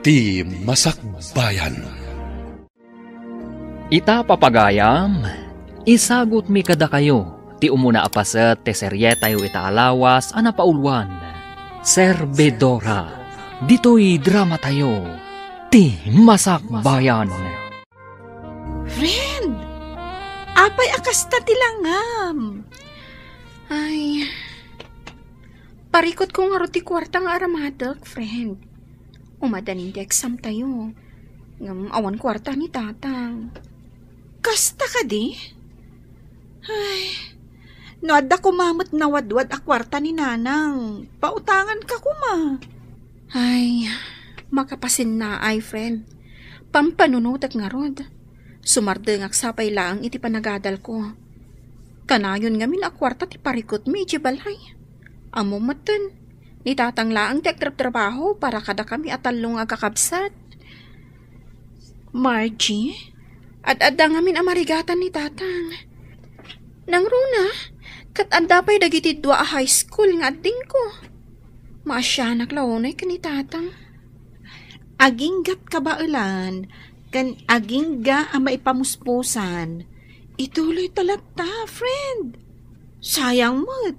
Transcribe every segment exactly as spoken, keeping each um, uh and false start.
Ti Masakbayan. Ita, papagayam, isagutmi kadakayo ti umuna a paset ti serietayo ita a lawas a napauluan, Servidora. Ditoy dramatayo, Ti Masakbayan. Friend, apay a kasta ti langam? Ay, parikutko ngarud ti kuarta nga aramatek, friend. Umadanin ti exam tayo. Ngem awan kuarta ni tatang. Kasta kadi? Ay, no adda koma met nawadwad a kuarta ni nanang, pautanganka koma. Ay, makapasinnaay, friend. Pampanunotek ngarud. Sumardengak sapay laeng iti panagadalko. Kanayon ngamin a kuarta ti parikutmi iti balay. Ammom metten, ni tatang laeng ti agtrabtrabaho para kadakami a tallo nga agkakabsat. Margie, ad-adda ngamin a marigatan ni tatang. Nangruna, ket adda pay dagiti dua a high school nga addingko. Maasianak la unay ken ni tatang. Aginggat kabaelan ken agingga a maipamuspusan. Ituloy ta latta, friend. Sayang met.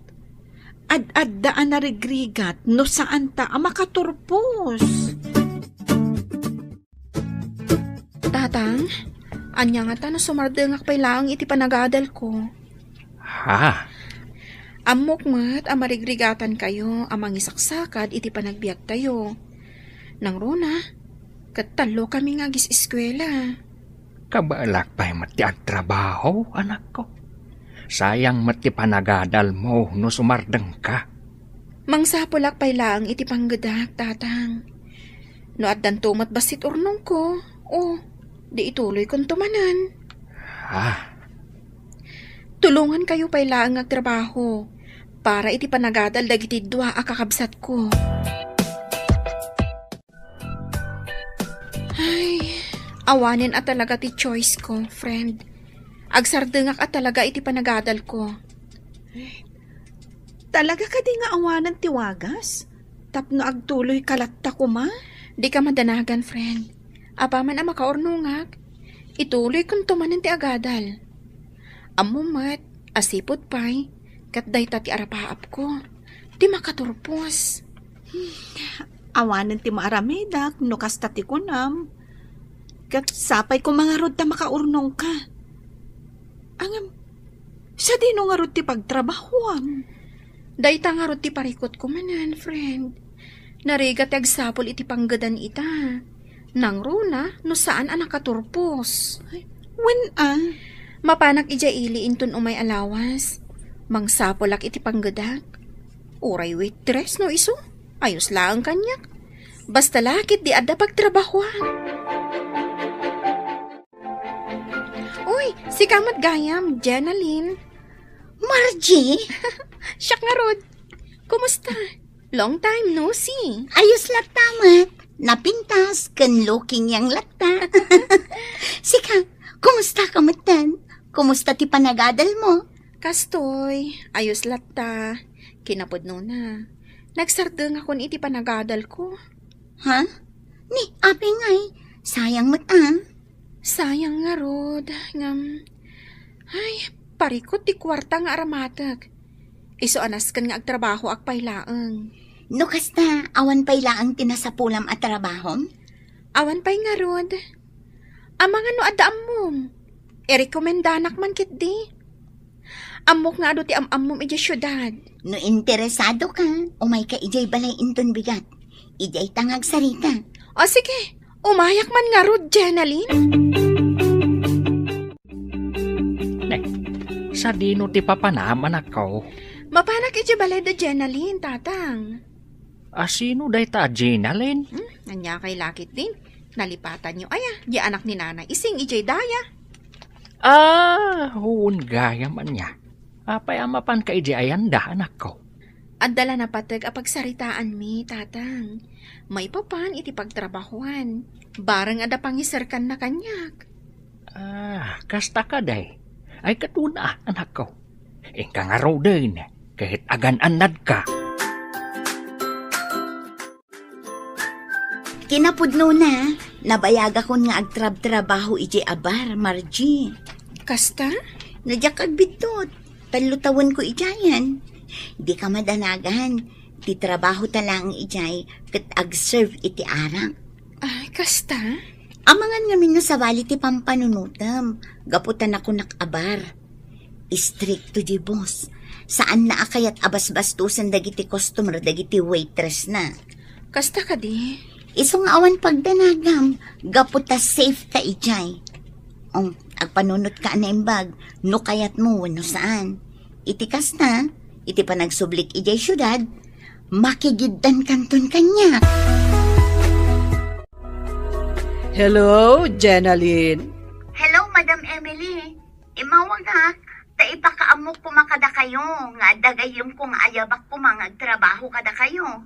Ad-adda a narigrigat no saanta a makaturpos. Tatang, ania ngata no sumardengak pay laeng iti panagadalko? Ha? Ammok met a marigrigatankayo a mangisaksakad iti panagbiagtayo. Nangruna, ket tallokami nga agis-eskuela. Kabaelak pay met ti agtrabaho, anakko. Sayang met ti panagadalmo no sumardengka. Mangsapulak pay laeng iti panggedak, tatang. No addanto met bassit urnongko, o, di ituloykonto manen. Ah. Tulongankayo pay laeng nga agtrabaho para iti panagadal dagiti dua a kakabsatko. Ay, awanen a talaga ti choice ko, friend. Agsardengak a talaga iti panagadalko. Talaga kadi nga awanen ti wagas? Tapno agtuloyka latta koma? Dika madanagan, friend. Apaman a makaurnongak, ituloykonto manen ti agadal. Ammom met, a sipud pay, ket dayta ti arapaapko, ti makaturpos. Awanen ti maaramedak no kasta ti kunam. Ket sapay koma ngarud ta makaurnongka. Ngem, sadino ngarud ti pagtrabahoam? Dayta ngarud ti parikutko manen, friend. Narigat ti agsapul iti panggedan ita. Nangruna no saan a nakaturpos. Ay, wen a? Mapanak idiay ili inton umay a lawas. Mangsapulak iti panggedak. Uray waitress no isu. Ayos laeng kaniak. Basta la ketdi adda pagtrabahoan. Uy, sika met gayam, Jenalyn. Margie? Siak ngarud. Kumusta? Long time no see. Ayos latta met. Napintas ken looking young latta. Sika, kumusta ka metten? Kumusta ti panagadal mo? Kastoy, ayos latta. Kinapudnona, nagsardengakon iti panagadalko. Ha? Ni, apay ngay? Sayang met a. Sayang ngarud, ngem, ay, parikut ti kuarta nga aramatek. Isu a nasken nga agtrabahoak pay laeng. No kasta, awan pay laeng ti nasapulam a trabahom? Awan pay ngarud. Amangan no adda ammom, irekomendanak man ketdi. Ammok nga adu ti am-ammom idiay siudad. No interesado ka, umay ka idiay balay inton bigat. Idiay ta nga agsarita. O sige, umayak man ngarud, Jenalyn. Ne, sadino ti papanam, anakko? Mapanak idiay balay da Jenalyn, tatang. A, sino dayta a Jenalyn? Hmm, ania kay lakit din? Nalipatanyo aya, di anak ni Nanay Ising idiay daya. Ah, wen gayam ania. Apay a mapanka idiay ayanda, anakko? Adda la napateg a pagsaritaanmi, tatang. Maipapan iti pagtrabahoan. Bareng adda pangiserkanna kaniak. Ah, kasta kadi? Ay, ket wen a, anakko. Inka ngaruden, ket agan-annadka. Kinapudnona, nabayagakon nga agtrabtrabaho idiay a bar, Margie. Kasta? No diak agbiddut, tallo tawenko idiayen. Dika madanagan, ti trabahota laeng idiay ket agserve iti arak. Ay, kasta? Amangan ngamin no sabali ti pampanunotem, gapu ta nakunak a bar. Istrikto diay boss. Saanna a kayat a basbastosen dagiti customer dagiti waitressna. Kasta kadi? Isu nga awan pagdanagam, gapu ta safe ka idiay. Ong, agpanunotka a naimbag, no kayatmo wenno saan. Iti kasta, iti panagsublik idiay siudad, makigiddankanton kaniak. Hello, Jenalyn. Hello, Madam Emily. Immawagak, ta ipakaammok koma kadakayo, nga adda gayyemko nga ayabak koma nga agtrabaho kadakayo.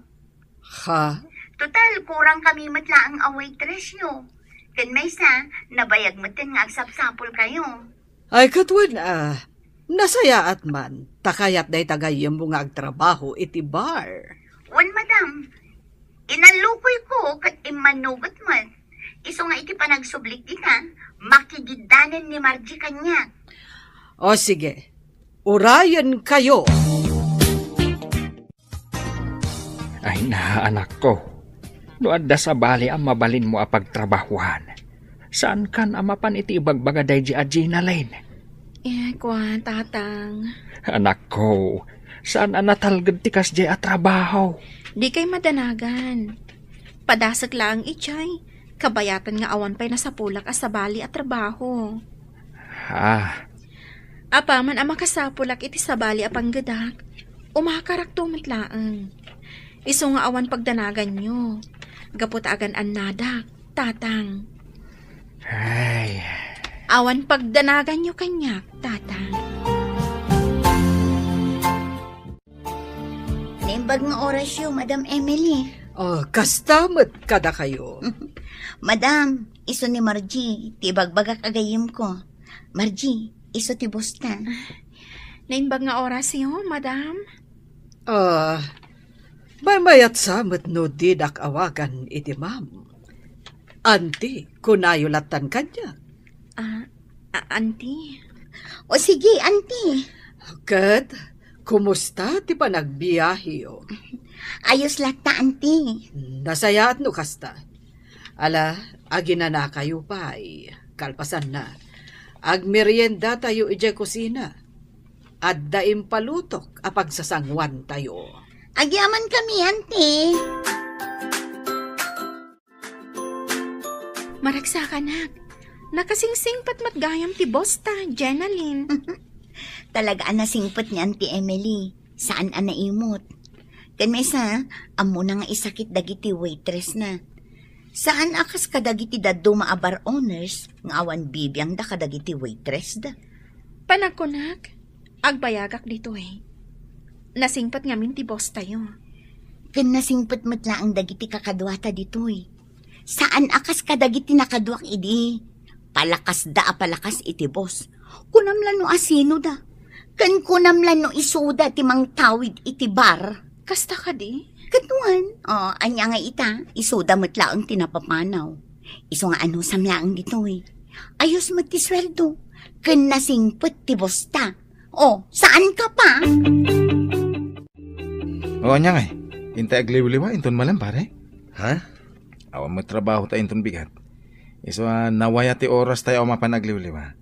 Ha? Total, kurang kami met laeng a waitressyo. Ken maysa, nabayag metten nga agsapsapulkayo. Ay, ket wen, a, nasayaat man, ta kayat dayta gayyemmo nga agtrabaho iti bar. Wen, madam, inallukoyko ket immanugot met. Isu nga iti panagsublik dita, makigiddanen ni Margie kaniak. O sige, urayenkayo. Ay na, anakko. No adda sabali a mabalinmo a pagtrabahuan, saankan a mapan iti ibagbaga daydi a Jenalyn? Eh, kua, Tatang. Anakko, saan a natalged ti kasdiay a trabaho? Dikay madanagan. Padasek laeng idiay, kabayatan nga awan pay nasapulak a sabali a trabaho. Ah. Apaman a makasapulak iti sabali a panggedak, umakarakto met laeng. Isu nga awan pagdanaganyo, gapu ta agan-annadak, Tatang. Ay. Awan pagdanaganyo kaniak, Tatang. Naimbag nga orasyo, Madam Emily. Oh, kasta met kadakayo. Madam, isu ni Margie, ti ibagbagak a gayyemko. Margie, isu ti boss ta. Naimbag nga orasyo, Madam? Ah, maymayat sa met no didak awagan iti ma'am. Auntie, kunayo lattan kaniak. Ah, a-, auntie? O sige, auntie. Ket, kumusta ti panagbiaheyo? Ayos latta, auntie. Nasayaat no kasta. Ala, aginanakayo pay. Kalpasanna, agmeriendatayo idiay kusina. Adda impalutok a pagsasanguantayo. Agyamankami, auntie. Maragsakanak, nakasingsingpet met gayam ti boss ta, Jenalyn. Talaga a nasingpet ni Auntie Emily. Saan a naimut. Ken maysa, ammona nga isakit dagiti waitress na. Saan a kas kadagiti dadduma a bar owners nga awan bibiangda kadagiti waitress da. Panagkunak, agbayagak ditoy. Nasingpet ngamin ti boss tayo. Ken nasingpet met laeng dagiti kakaduata ditoy. Saan a kas kadagiti nakaduak idi. Palakasda a palakas iti boss. Kunam la no asinoda. Ken kunam la no isuda ti mangtawid iti bar. Kasta kadi? Ket wen, o, ania nga ita, isuda met laeng ti napapanaw. Isu nga anusam laeng ditoy. Ayos met ti sueldo. Ken nasingpet ti boss ta. O, saan ka pa? O, ania ngay? Intay agliwliwa inton malem, pare? Ha? Awan met trabaho ta inton bigat. Isu a nawaya ti oras tayo a mapan agliwliwa.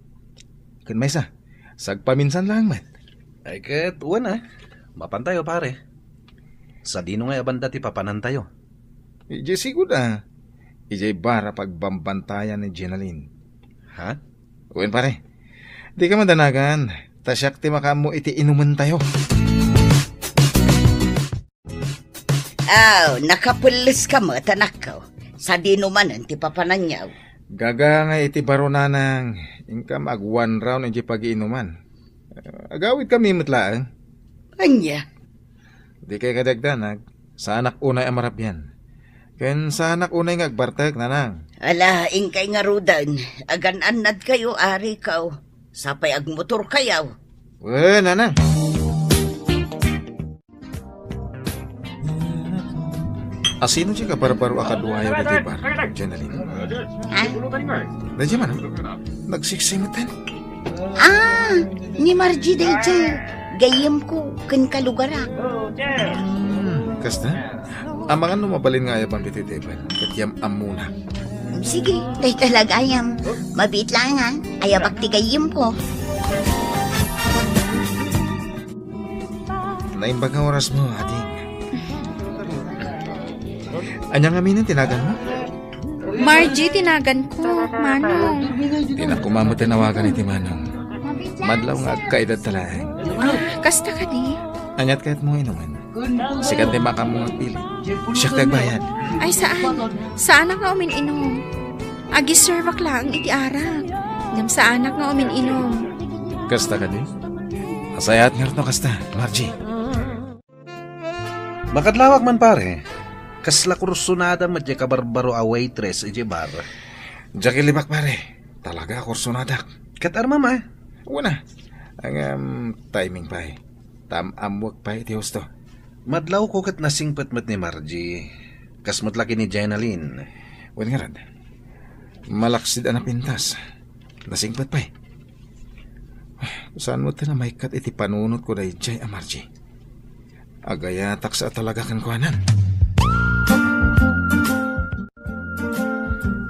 Ken maysa, sagpaminsan laeng met. Ay ket, wen a. Mapan tayo, pare. Sadino ngay a banda ti papanan tayo? Idiay sigud a. Idiay bar a pagbambantayan ni Jenalyn. Ha? Wen, pare. Dika madanagan, ta siak ti makaammo iti inumen tayo. Aw, nakapelles ka met, anakko. Sadino manen ti papananyaw? Gaga nga iti baro, nanang, inkam ag one round iti pagiinuman. Agawid kami met laeng. Ania? Dikay kadagdanag, saanak unay a marabian. Ken saanak unay nga agbartek, nanang. Ala, inkay ngaruden, agan-annad kayo, ari kaw. Sapay agmotor kayaw. Wen, nanang. Asino ti kabarbaro a kaduayo ditoy bar, Jenalyn? Ha? Daydiay man, nagsiksimetan. Ah, ni Margie daydiay. Gayyemko ken kalugarak. Hmm, kasta? Amangan no mabalin nga ayabam ditoy table, ket yam-ammona. Sige, dayta la gayam. Mabiit laeng, ayabak ti gayyemko. Naimbag nga orasmo, ading. Ania ngamin ti naganmo? Margie ti naganko, Manong. Dinak koma met nawagan iti Manong. Madlaw nga agkaedadta laeng. Ah, kasta kadi? Aniat kayatmo inumen? Sika ti makaammo nga agpili. Siak ti agbayad. Ay, saan. Saanak nga umin-inum. Agiservak laeng iti arak. Ngem saanak nga umin-inum. Kasta kadi? Nasayaat ngarud no kasta, Margie. Makadlawak man, pare. Kasla kursunada met diay kabarbaro a waitress idiay bar. Diak ilibak, pare. Talaga, kursunadak. Ket armam, a? Wen a. Ngem, timing pay. Tam-ammoek pay iti husto. Madlawko ket nasingpet met ni Margie. Kas met la ken ni Jenalyn. Wen ngarud, malaksid a napintas. Nasingpet pay. Saan met ti namaykat iti panunotko daydiay a Margie? Agayatak sa a talaga kenkuana.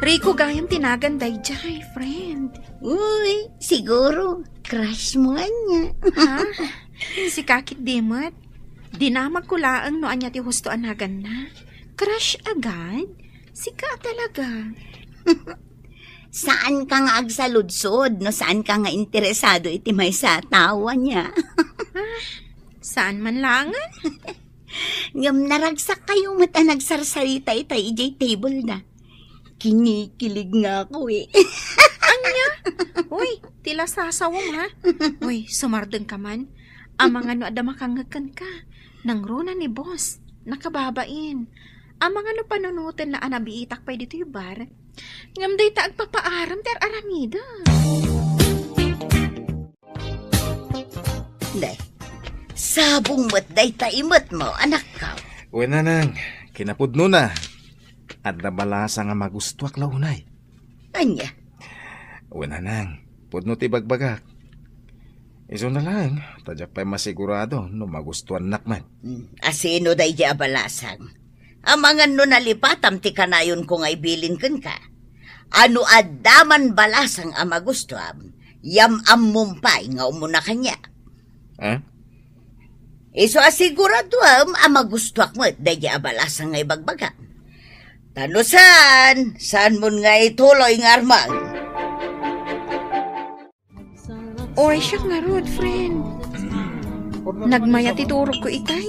Rico gayam ti nagan daydiay, friend. Uy, siguro, crush mo ania. Ha? Sika ketdi met. Dinamagko laeng no ania ti husto a naganna. Crush agad? Sika a talaga. Saanka nga agsaludsod no saanka nga interesado iti maysa a tao ania. Ah, saan man laengen? Ngem naragsakkayo met a nagsarsarita itay idiay table-na. Kinikilig nga ako, eh. Ania? Uy, ti lasasawem, ha? Uy, sumardengka man. Amangan no adda makangngeg kenka. Nangruna ni boss. Nakababain. Amangan no panunotenna a nabiitak pay ditoy bar. Ngem dayta agpapaaram ti ar-aramidek. Ne, sabong met dayta imetmo, anakko. Wen, nanang, kinapudnona. Adda balasang a magustuak la unay. Ania? Wen, nanang, pudno ti bagbagak. Isuna laeng, ta diak pay masigurado no magustuannak met. Hmm, asino daydiay a balasang? Amangan no nalipatam ti kanayonko nga ibilin kenka. A no adda man balasang a magustuam, yam-ammom pay nga umuna kaniak. Ha? Isu a siguraduem a magustuak met daydiay a balasang nga ibagbagam. Ta no saan, saanmon nga ituloy nga armang. Oy, siak ngarud, friend. Nagmayat ti turogko itay.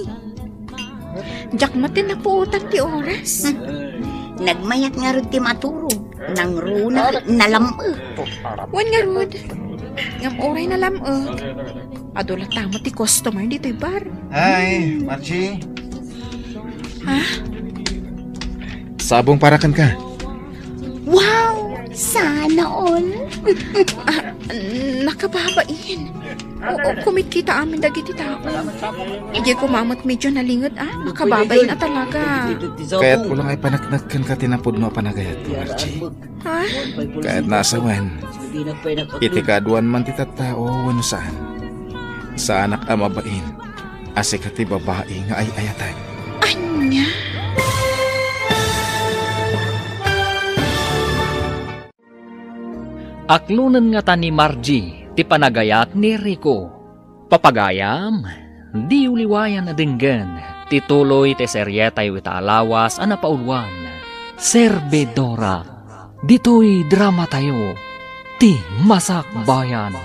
Diak met ti napuotan ti oras. Hmm. Nagmayat ngarud ti maturog. Nangruna, nalam-ek. Wen ngarud. Ngem uray nalam-ek, adu latta met ti customer ditoy bar. Hi, Margie. Ha? Sabong para kenka. Wow! Sana all! Ah, nakababain. Oo, kumitkita amin dagiti tao. Idiay koma met medyo nalinged, ah. Nakababain a talaga. Kayatko lang a ipaneknek kenka ti napudno a panagayat, Margie. Ha? Kayatna a sawen, iti kaaduan man ti tattao wenno saan, saanak a mabain a sika ti babai nga ay-ayatek. Ania? Aklonen ngata ni Margie ti panagayat ni Rico. Papagayam, diyo liwayan a denggen ti tuloy ti serietayo ita a lawas a napauluan, Servidora, ditoy dramatayo, Ti Masakbayan.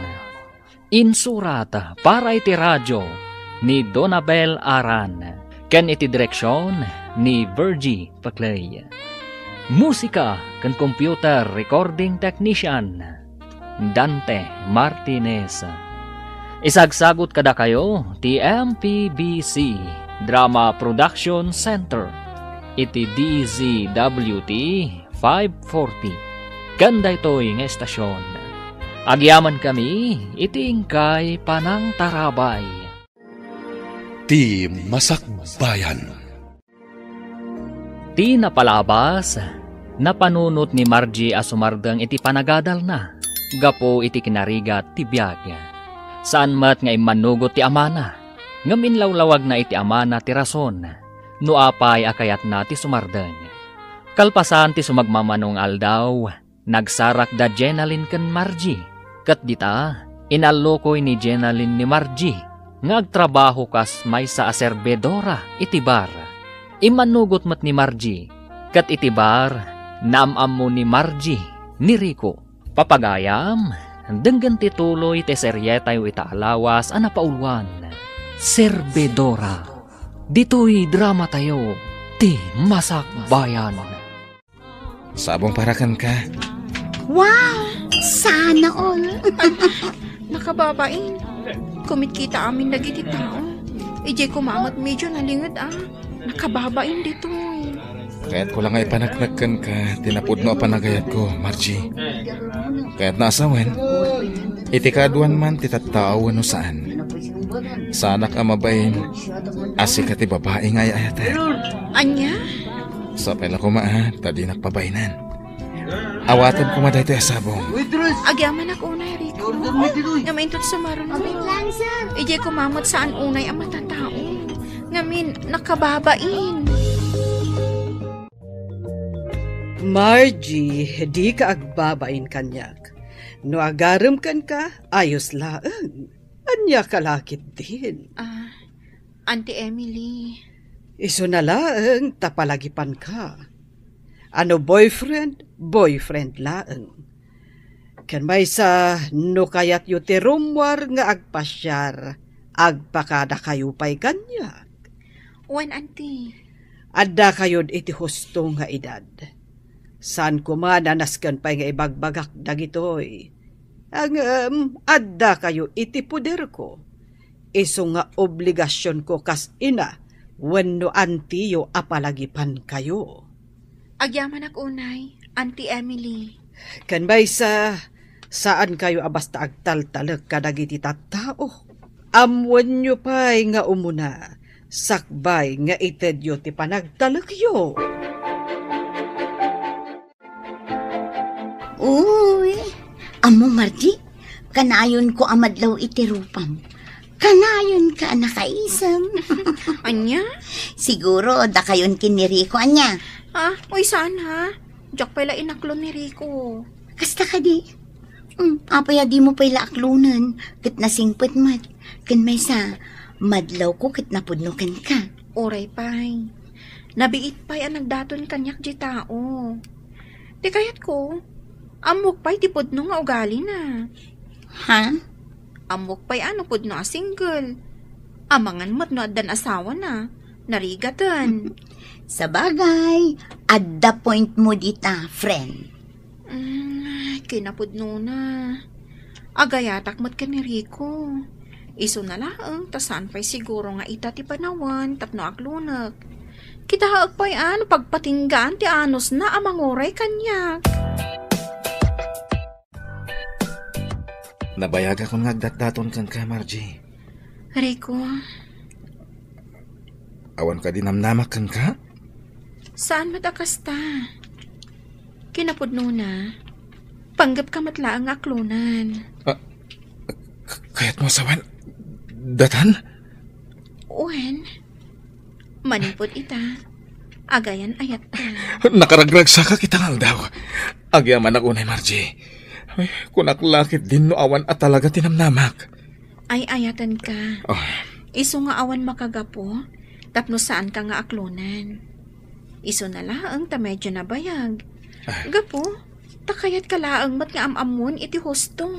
Insurat para iti radio ni Donabel Aran ken iti direksion ni Virgie Paclay. Musika ken computer recording technician, Dante Martinez. Isagsagut kadakayo ti M P B C Drama Production Center iti D Z W T five forty. Ken daytoy nga estasion, agyamankami iti inkay panangtarabay. Ti Masakbayan. Ti napalabas, napanunot ni Margie a sumardeng iti panagadalna gapu iti kinarigat ti biag. Saan met nga immannugot ti amana, ngem inlawlawagna iti amana ti rason no apay a kayatna ti sumardeng. Kalpasan ti sumagmamano nga aldaw, nagsarak da Jenalyn ken Margie, ket dita, inallukoy ni Jenalyn ni Margie nga agtrabaho kas maysa a serbidora iti bar. Immannugot met ni Margie, ket iti bar, naam-ammo ni Margie ni Rico. Papagayam, denggen ti tuloy ti serietayo ita a lawas a napauluan, Serbidora. Ditoy dramatayo, ti Masakbayan. Sabong para kenka. Wow! Sana all! Nakababain. Kumitkita amin dagiti tao. Idiay koma met medyo nalinged a. Nakababain ditoy. Kayatko la nga ipaneknek kenka ti napudno a panagayatko, Margie. Kayatna a sawen, iti kaaduan man ti tattao wenno saan. Saanak a mabain a sika ti babai nga ay-ayaten. Ania? Sapay la koma, ha, ta dinak pabainan. Awatem koma daytoy a sabong. Agyamanak unay, Rico. Nga maintot sumaruno. Idiay koma met saan unay a matatao. Ngamin, nakababain. Margie, dika agbabain kaniak. No agarem kenka, ayos laeng. Ania ka la ketdin? Ah, Auntie Emily. Isuna laeng ta palagipanka. Ano boyfriend, boyfriend laeng. Ken maysa, no kayatyo ti rummuar nga agpasiar, agpakadakayo pay kaniak. Wen, Auntie. Addakayod iti husto nga edad. Saan koma a nasken pay nga ibagbagak dagitoy. Ngem addakayo iti poderko. Isu nga obligasionko kas ina wenno antiyo a palagipankayo. Agyamanak unay, Auntie Emily. Ken maysa, saankayo a basta agtaltalek kadagiti tattao. Ammoenyo pay nga umuna, sakbay nga itedyo ti panagtalekyo. Uy, ammo, Margie, kanayonko a madlaw iti rupam. Kanayonka a nakaisem. Ania? Siguro, dakayon ken ni Rico, ania? Ah, uy, saan, ha? Diak pay la inaklon ni Rico. Kasta kadi? Hmm, apay a dimo pay la aklonen, ket nasingpet met. Ken maysa, madlawko ket napudno kenka. Uray pay. Nabiit pay a nagdaton kaniak diay tao. Ti kayatko, ammok pay ti pudno nga ugalina. Ha? Ammok pay a no pudno a single. Amangan met no addan asawana. Narigaten. Sabagay, adda point mo dita, friend. Mm, kinapudnona. Agayatak met ken ni Rico. Isuna laeng ta saan pay siguro nga ita ti panawen tapno aklonek. Kitaek pay a no pagpatinggaan ti anusna a manguray kaniak. Nabayagakon nga agdatdaton kenka, Margie. Rico. Awan kadi namnamak kenka? Saan met a kasta? Kinapudnona, panggepka met laeng nga aklonen. Ah, k-, kayatmo a sawen datan? Wen, manipud ita, agayan-ayatka. Nakaragragsakak ita nga aldaw. Agyamanak unay, Margie. Ay, kunak la ketdin no awan a talaga ti namnamak. Ay-ayatenka. Ah. Isu nga awan makagapu, tapno saanka nga aklonen. Isuna laeng ta medyo nabayag. Ah. Gapu, ta kayatka laeng met nga am-ammon iti husto.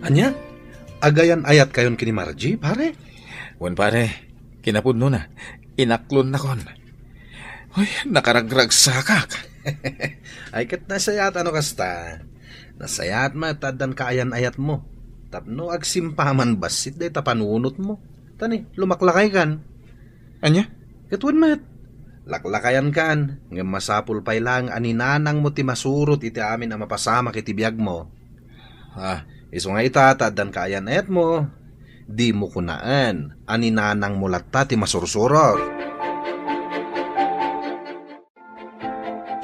Ania? Agayan-ayatkayon ken ni Margie, pare? Wen, pare. Kinapudnona, inaklonnakon. Uy, nakaragragsakak. Ay, ket nasayaat a no kasta. Nasayaat met ta addan kaayan-ayatmo. Tapno agsimpaman bassit dayta panunotmo. Ta ni, lumaklakaykan. Ania? Ket wen met, laklakayankan, ngem masapul pay laeng a ninanangmo ti masurot iti amin a mapasamak iti biagmo. Ah, isu nga ita, ta addan kaayan-ayatmo. Dimo kunaen a ni nanangmo latta ti masursurot.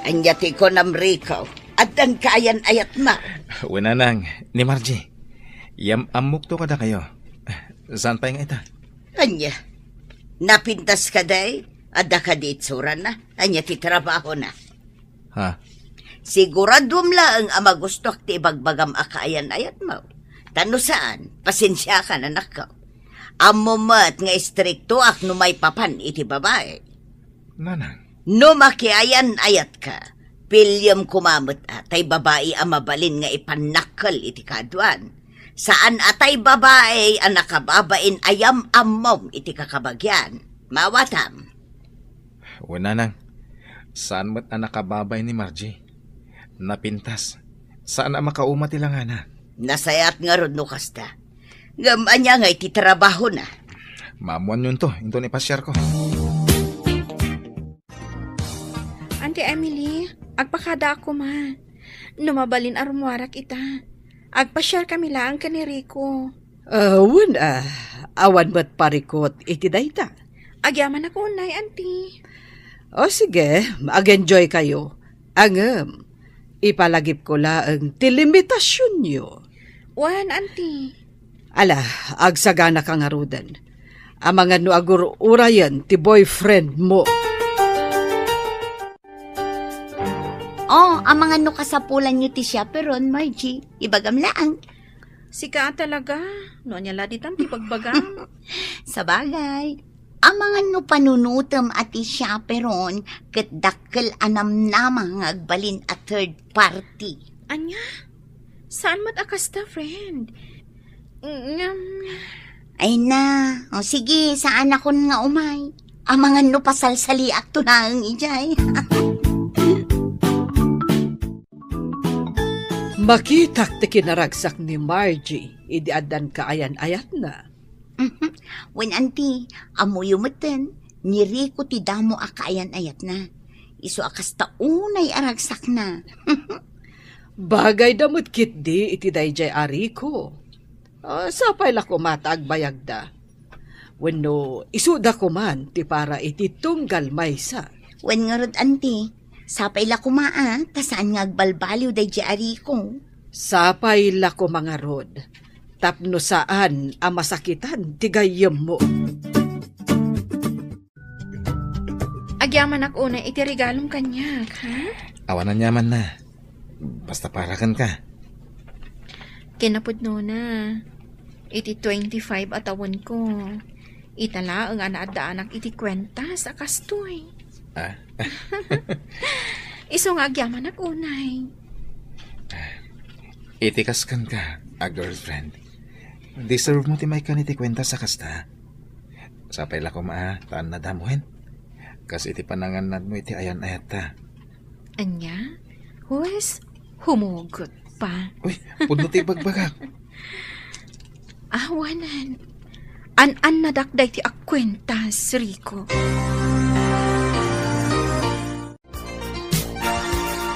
Ania ti kunam, Rico? Addan kaayan-ayatmo? Wen, nanang, ni Margie. Yam-ammokto kadakayo. Saan pay nga ita? Ania? Napintas kadi? Adda kadi itsurana? Ania ti trabahona? Ha? Siguraduem laeng a magustoak ti ibagbagam a kaayan-ayatmo. Ta no saan, pasensiakan, anakko. Ammom met nga istriktoak no maipapan iti babai. Nanang. No makiayan-ayatka, piliem koma met a tay babai a mabalin nga ipannakkel iti kaaduan. Saan a tay babai a nakababain a yam-ammom iti kakabagian. Maawatam? Wen, nanang. Saan met a nakababain ni Margie. Napintas. Saan a makauma ti langana. Nasayaat ngarud no kasta. Ngem ania ngay ti trabahona? Maammoanyonto inton ipasiarko. Auntie Emily, agpakadaak koma. No mabalin a rummuarak ita, agpasiarkami laeng ken ni Rico. Ah, wen, ah, awan met parikut iti dayta. Agyamanak unay, Auntie. O sige, mag-enjoy kayo. Ngem, ipalagipko laeng ti limitasionyo. Wen, Auntie. Ala, agsaganaka ngaruden. Amangan no agur-urayen ti boyfriendmo. Oh, amangan no kasapulanyo ti chaperon, Margie. Ibagam laeng. Sika a talaga. No ania la ditan ti bagbagam? Sabagay, amangan no panunotem a ti chaperon ket dakkel a namnama nga agbalin a third party. Ania? Saan met a kasta, friend? Ngem, ay na. O sige, saanakon nga umay. Amangan no pasalsaliakto laeng idiay. Makitak ti kinaragsak ni Margie idi addan kaayan-ayatna. Mhm. Wen, Auntie, ammoyo metten, ni Rico ti damo a kaayan-ayatna. Isu a kasta unay a ragsakna. Bagayda met ketdi iti daydiay a Rico. Ah, sapay la koma ta agbayagda. Wenno, isuda koman ti para iti tunggal maysa. Wen ngarud, Auntie, sapay la koma a, ta saan nga agbalbaliw daydiay a Rico. Sapay la koma ngarud, tapno saan a masakitan ti gayyemmo. Agyamanak unay iti regalom kaniak, ha? Awan aniamanna. Basta para kenka. Kinapudnona, iti twenty-five a tawenko, ita laeng a naaddaanak iti kuentas a kastoy. Ah? Isu nga agyamanak unay. Iti kas kenka a girlfriend, deserve mo ti maikkan iti kuentas a kasta. Sapay la koma a, ta annadam wen. Kas iti panangannadmo iti ayan-ayatta. Ania? Huwes, humugot pa. Uy, pudno ti ibagbagak. Awanen. An-annadak daytoy a kuentas, Rico.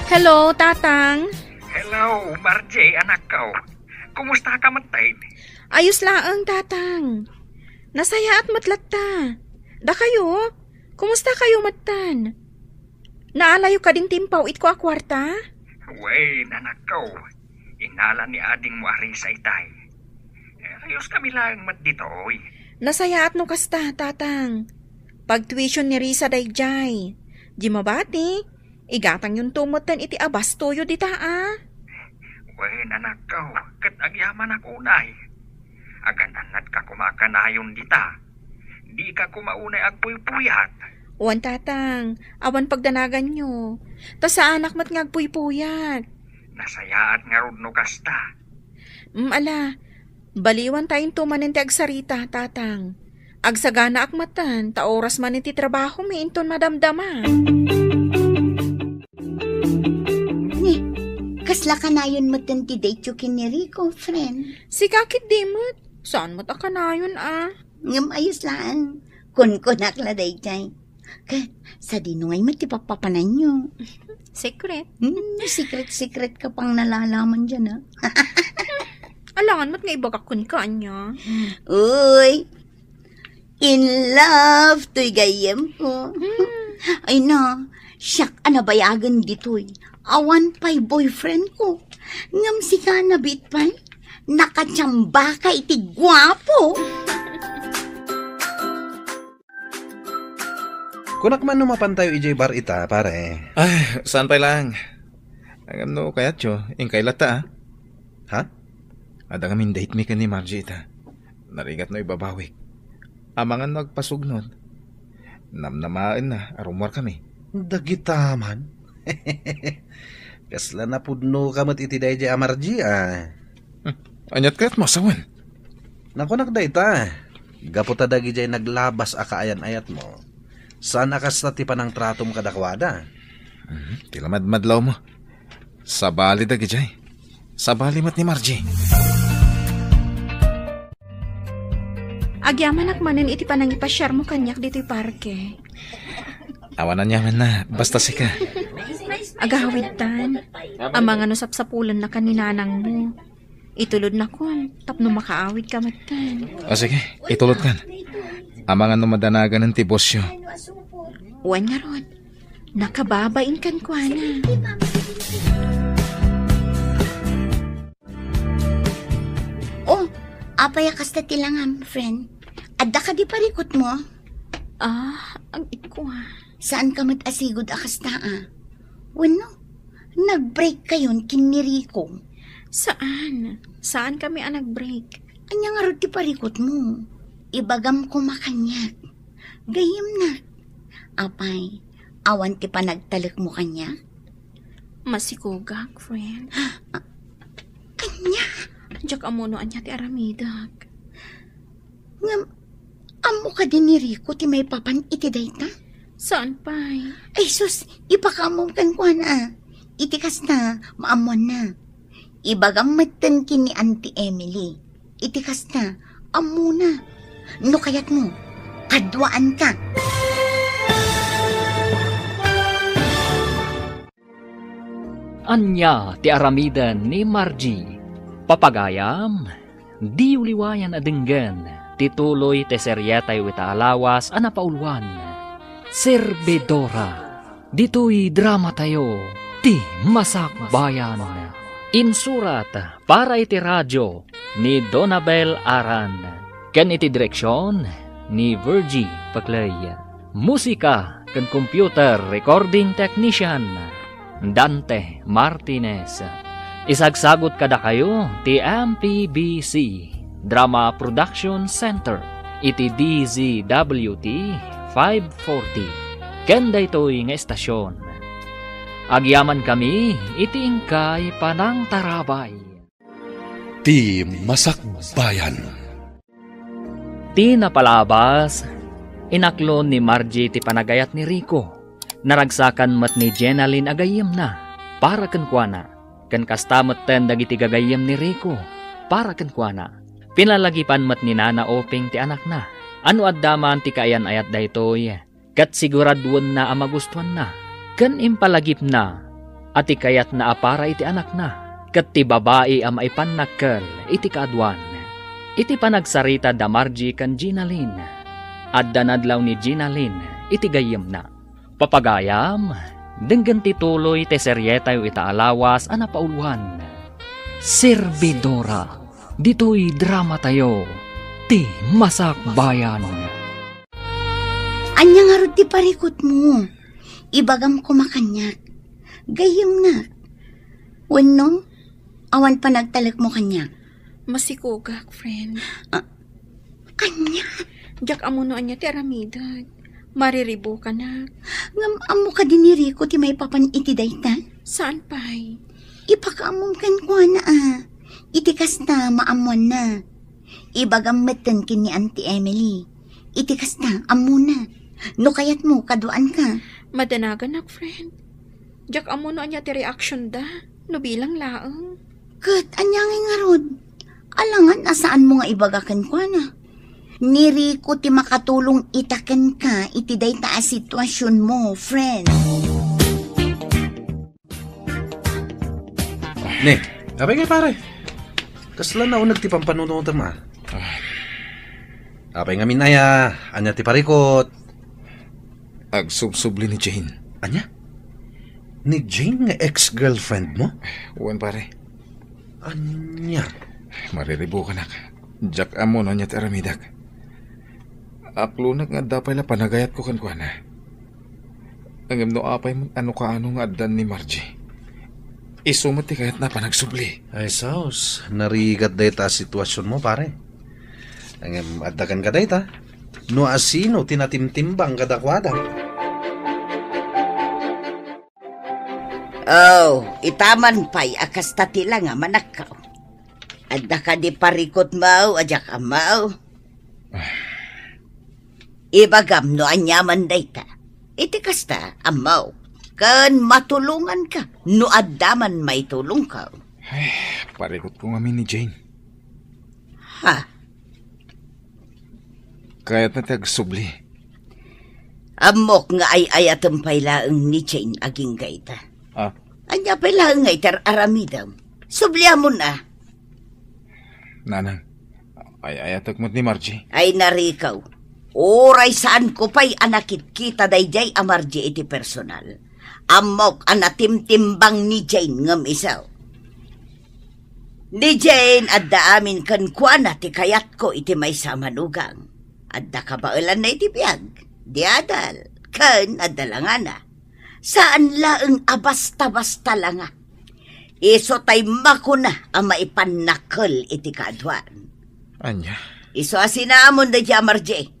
Hello, Tatang. Hello, Margie, anakko. Kumusta ka metten? Ayos laeng, Tatang. Nasayaat met latta. Dakayo, kumusta kayo metten? Naalayo kadin ti impaw-itko a kuarta? Wen, anakko. Inala ni adingmo a Risa itay. Ayos kami laeng met ditoy. Nasayaat no kasta, Tatang. Pagtuition ni Risa daydiay. Di mabati, igatangyonto metten iti abastoyo dita a. Wen, anakko, ket agyamanak unay. Agan-annadka koma kanayon dita. Dika koma unay agpuypuyat. Wen, Tatang, awan pagdanaganyo. Ta saanak met nga agpuypuyat. Nasayaat ngarud no kasta. Mm, ala, baliwantayonto manen ti agsarita, Tatang. Agsaganaak metten, ta oras manen ti trabahomi inton madamdama. Ni, kasla kanayon metten ti date-yo ken ni Rico, friend? Sika ketdi met. Saan met a kanayon a? Ngem ayos laeng. Kunkunak la daydiay. Ket, sadino ngay met ti pappapananyo? Secret. Hmm, secret-secret ka pang nalalaman diay, a? Ala, Saan met nga ibagak kenka, ania? Uy, in love toy gayyemko. Hmm. Ay na, siak a nabayagen ditoy. Awan pay boyfriendko. Ngem sika, nabiit pay, nakachambaka iti guapo. Kunak man no mapantayo idiay bar ita, pare. Ay, saan pay laeng. Ngem no kayatyo, inkay latta, a. Ha? Adda ngamin date mi ken ni Margie ita. Narigat no ibabawik. Amangan no agpasugnod. Namnamaenna a rummuarkami. Dagita man. Kasla napudnoka met iti daydiay a Margie, a. Hmm. Aniat kayat mo, sawen? Nakunak dayta, gapu ta dagidiay naglabas a kaayan-ayatmo, saan a kasta ti panangtratom kadakuada. Mhm, ti lamadmadlawmo. Sabali dagidiay. Sabali met ni Margie. Agyamanak manen iti panangipasiarmo kaniak ditoy parke. Awan aniamanna, basta sika. Agawidtan. Amangan no sapsapulennaka ni nanangmo. Itulodnakon tapno makaawidka metten. O sige, itulodkan. Amangan no madanaganen ti bosyo. Wen ngarud, nakababain kenkuana. Oh, apay a kasta ti langam, friend? Adda kadi parikutmo? Ah, agikko, a. Saan ka met a sigud a kasta, a? Wenno, nag-break kayon ken ni Rico? Saan. Saan kami a nag-break. Ania ngarud ti parikutmo? Ibagam koma kaniak. Gayyemnak. Apay, awan ti panagtalekmo kaniak? Masikogak, friend. Ania? Diak ammo no ania ti aramidek. Ngem, ammo kadi ni Rico ti maipapan iti dayta? Saan pay? Ay sus, ipakaammom kenkuana. Iti kasta, maammoanna. Ibagam metten ken ni Auntie Emily. Iti kasta, ammona. No kayatmo, kaduaanka. Ania ti aramiden ni Margie? Papagayam, diyo liwayan a denggen ti tuloy ti serietayo ita a lawas a napauluan, Servidora. Ditoy dramatayo, Ti Masakbayan. Insurat para iti radio ni Donabel Aran, ken iti direksion ni Virgie Peclay. Musika ken computer recording technician, Dante Martinez. Isagsagut kadakayo ti M P B C Drama Production Center iti D Z W T five forty. Ken daytoy nga estasion, agyamankami iti inkay panangtarabay. Ti Masakbayan. Ti napalabas, inaklon ni Margie ti panagayat ni Rico. Naragsakan met ni Jenalyn a gayyemna para kenkuana, ken kasta metten dagiti gagayyem ni Rico para kenkuana. Pinalagipan met ni Nana Oping ti anakna. A no adda man ti kaayan-ayat daytoy, ket siguraduenna a magustuanna, ken impalagipna a ti kayatna a para iti anakna, ket ti babai a maipannakkel iti kaaduan. Iti panagsarita da Margie ken Ginalyn, adda nadlaw ni Ginalyn iti gayyemna. Papagayam, denggen ti tuloy ti serietayo ita a lawas a napauluan, Servidora, ditoy dramatayo, Ti Masakbayan. Ania ngarud ti parikutmo? Ibagam koma kaniak. Gayyemnak. Wenno, awan panagtalekmo kaniak? Masikogak, friend. Ah, ania? Diak ammo no ania ti aramidek. Mariribukanak. Ngem ammo kadi ni Rico ti maipapan iti dayta? Saan pay? Ipakaammom kenkuana a. Iti kasta, maammoanna. Ibagam metten ken ni Auntie Emily. Iti kasta, ammona. No kayatmo, kaduaanka. Madanaganak, friend. Diak ammo no ania ti reaction da, no bilang laeng. Ket ania ngay ngarud? Alangan a saanmo nga ibaga kenkuana. Ni Rico ti makatulong ita kenka iti dayta a situasionmo, friend. Ne, apay ngay, pare? Kasla nauneg ti pampanunotem, a? Ah. Apay ngamin aya, ania ti parikut? Agsubsubli ni Jane. Ania? Ni Jane nga ex-girlfriend mo? Wen, pare. Ania? Mariribukanak. Diak ammo no ania ti aramidek. Aklonek nga adda pay la panagayatko kenkuana. Ngem no apay met a no kaano nga addan ni Margie, isu met ti kayatna a panagsubli. Ay, sus, narigat dayta a situasionmo, pare. Ngem adda kenka dayta, no asino ti natimtimbang kadakuada. Oh, ita man pay a kasta ti langa, manakkaw. Adda kadi parikutmo a diak ammo? Ibagam no aniaman dayta. Iti kasta, ammo, ken matulonganka no adda man maitulongko. Ay, parikutko ngamin ni Jane. Ha? Kayatna ti agsubli. Ammok nga ay-ayatem pay laeng ni Jane agingga ita. Ah? Ania pay laeng nga iti ar-aramidem? Subliamon a. Nanang, ay-ayatek met ni Margie. Ay, narikaw. Uray saanko pay a nakitkita daydiay a Margie iti personal, ammok a natimtimbang ni Jane ngem isu. Ni Jane adda amin kenkuana ti kayatko iti maysa a manugang. Adda kabaelanna iti biag, di adal, ken adda langana. Saan laeng a basta-basta langa. Isu tay makuna a maipannakel iti kaaduan. Ania? Isu a sinamon daydiay a Margie.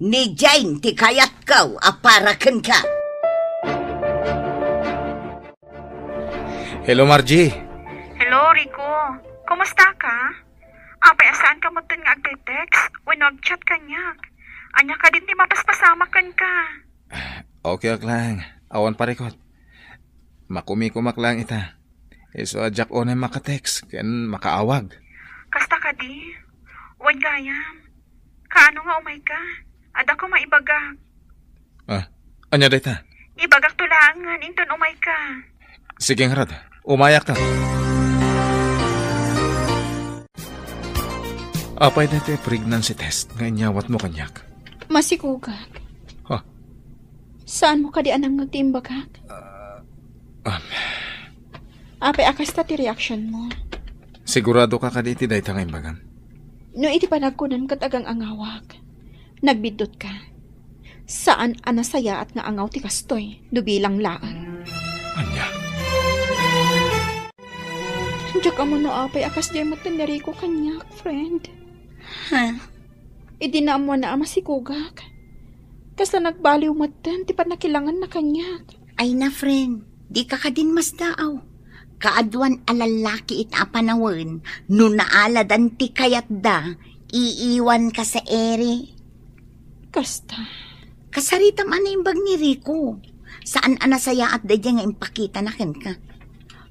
Ni Jane ti kayatko a para kenka. Hello, Margie. Hello, Rico. Kumusta ka? Apay a saanka metten nga agte-text wenno agchat kaniak? Ania kadin ti mapaspasamak kenka? Okay ak lang. Awan parikut. Makumikumak lang ita. Isu a diak unay makatext ken makaawag. Kasta kadi? Wen gayam. Kaano nga umayka? Adda koma ibagak. Ah, ania dayta? Ibagakto laengen inton umayka. Sige ngarud, umayak ta. Apay dayta pregnancy test nga inyawatmo kaniak? Masikugak. Ha? Saanmo kadi a nangngeg ti imbagak? Ah, um. Apay a kasta ti reaksionmo? Sigurado ka kadi iti dayta nga imbagam? No iti panagkunan ket agang-angawak, nagbiddut ka. Saan a nasayaat nga angaw ti kastoy no bilang laeng. Ania? Diak ammo no apay a kasdiay metten ni Rico kaniak, friend. Ha? Idi naammoanna a masikugak, kasla nagbaliw metten ti pannakilanganna kaniak. Ay na, friend, dika kadin masdaaw. Kaaduan a lallaki ita a panawen, no naaladan ti kayatda, iiwanka sa iri. Kasta. Kasaritam a naimbag ni Rico. Saan a nasayaat daydiay nga impakitana kenka.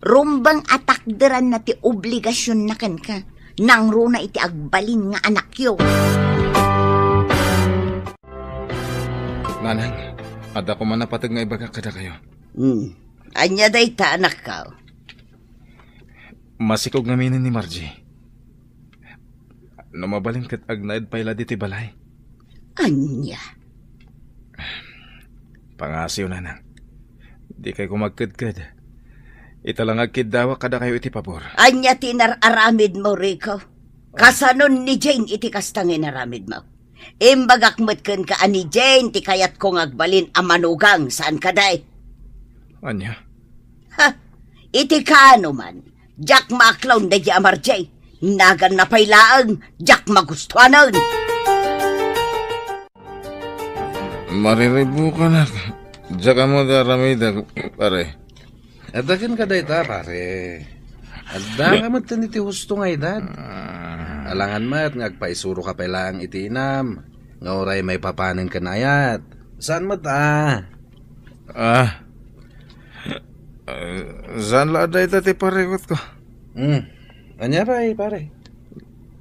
Rumbeng a takderanna ti obligasionna kenka. Nangruna iti agbalin nga anakyo. Nanang, adda koma napateg nga ibagak kadakayo. Hmm. Ania dayta, anakko? Masikog ngaminen ni Margie. No mabalin ket agnaed pay la ditoy balay. Ania? Pangasiw, nanang. Dikay koma agkedked. Ita la nga agkiddawak kadakayo iti pabor. Ania ti inar-aramidmo, Rico? Kasanon ni Jane iti kasta nga inaramidmo? Imbagak met kenka a ni Jane ti kayatko nga agbalin a manugang, saan kadi? Ania? Ha? Iti kaano man, diak maaklaw daydiay a Margie. Naganna pay laeng, diak magustuanen. Mariribukanak. Diak ammo ti aramidek, pare. Adda kenka dayta, pare. Adda ka met iti husto nga edad. Ah. Alangan met nga agpaisuroka pay laeng iti inam, nga uray maipapanen ken ayat. Saan met a? Ah. Ah, saan la a dayta ti parikutko? Hmm. Ania pay, pare?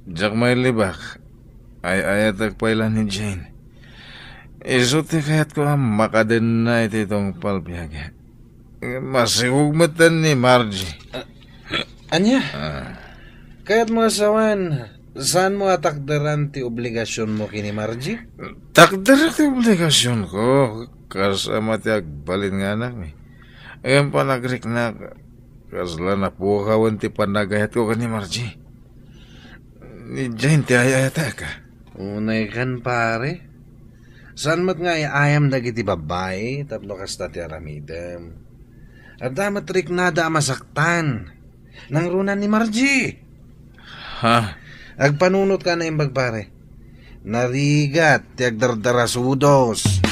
Diak mailibak. Ay-ayatek pay la ni Jane. Isu ti kayatko a makadenna iti tungpal biag. Masikog metten ni Margie. Ah, ania? Ah. Kayatmo a sawen, saanmo a takderan ti obligasionmo ken ni Margie? Takder ti obligasionko, kas ama ti agbalin nga anakmi. Ngem panagriknak, kasla napukawen ti panagayatko ken ni Margie. Ni Jane ti ay-ayatek. Unaykan, pare. Saan met nga ay-ayam dagiti babbai tapno kasta ti aramidem? Adda met riknada a masaktan. Nangruna ni Margie. Ha? Agpanunotka a naimbag, pare. Narigat ti agdardarasudos.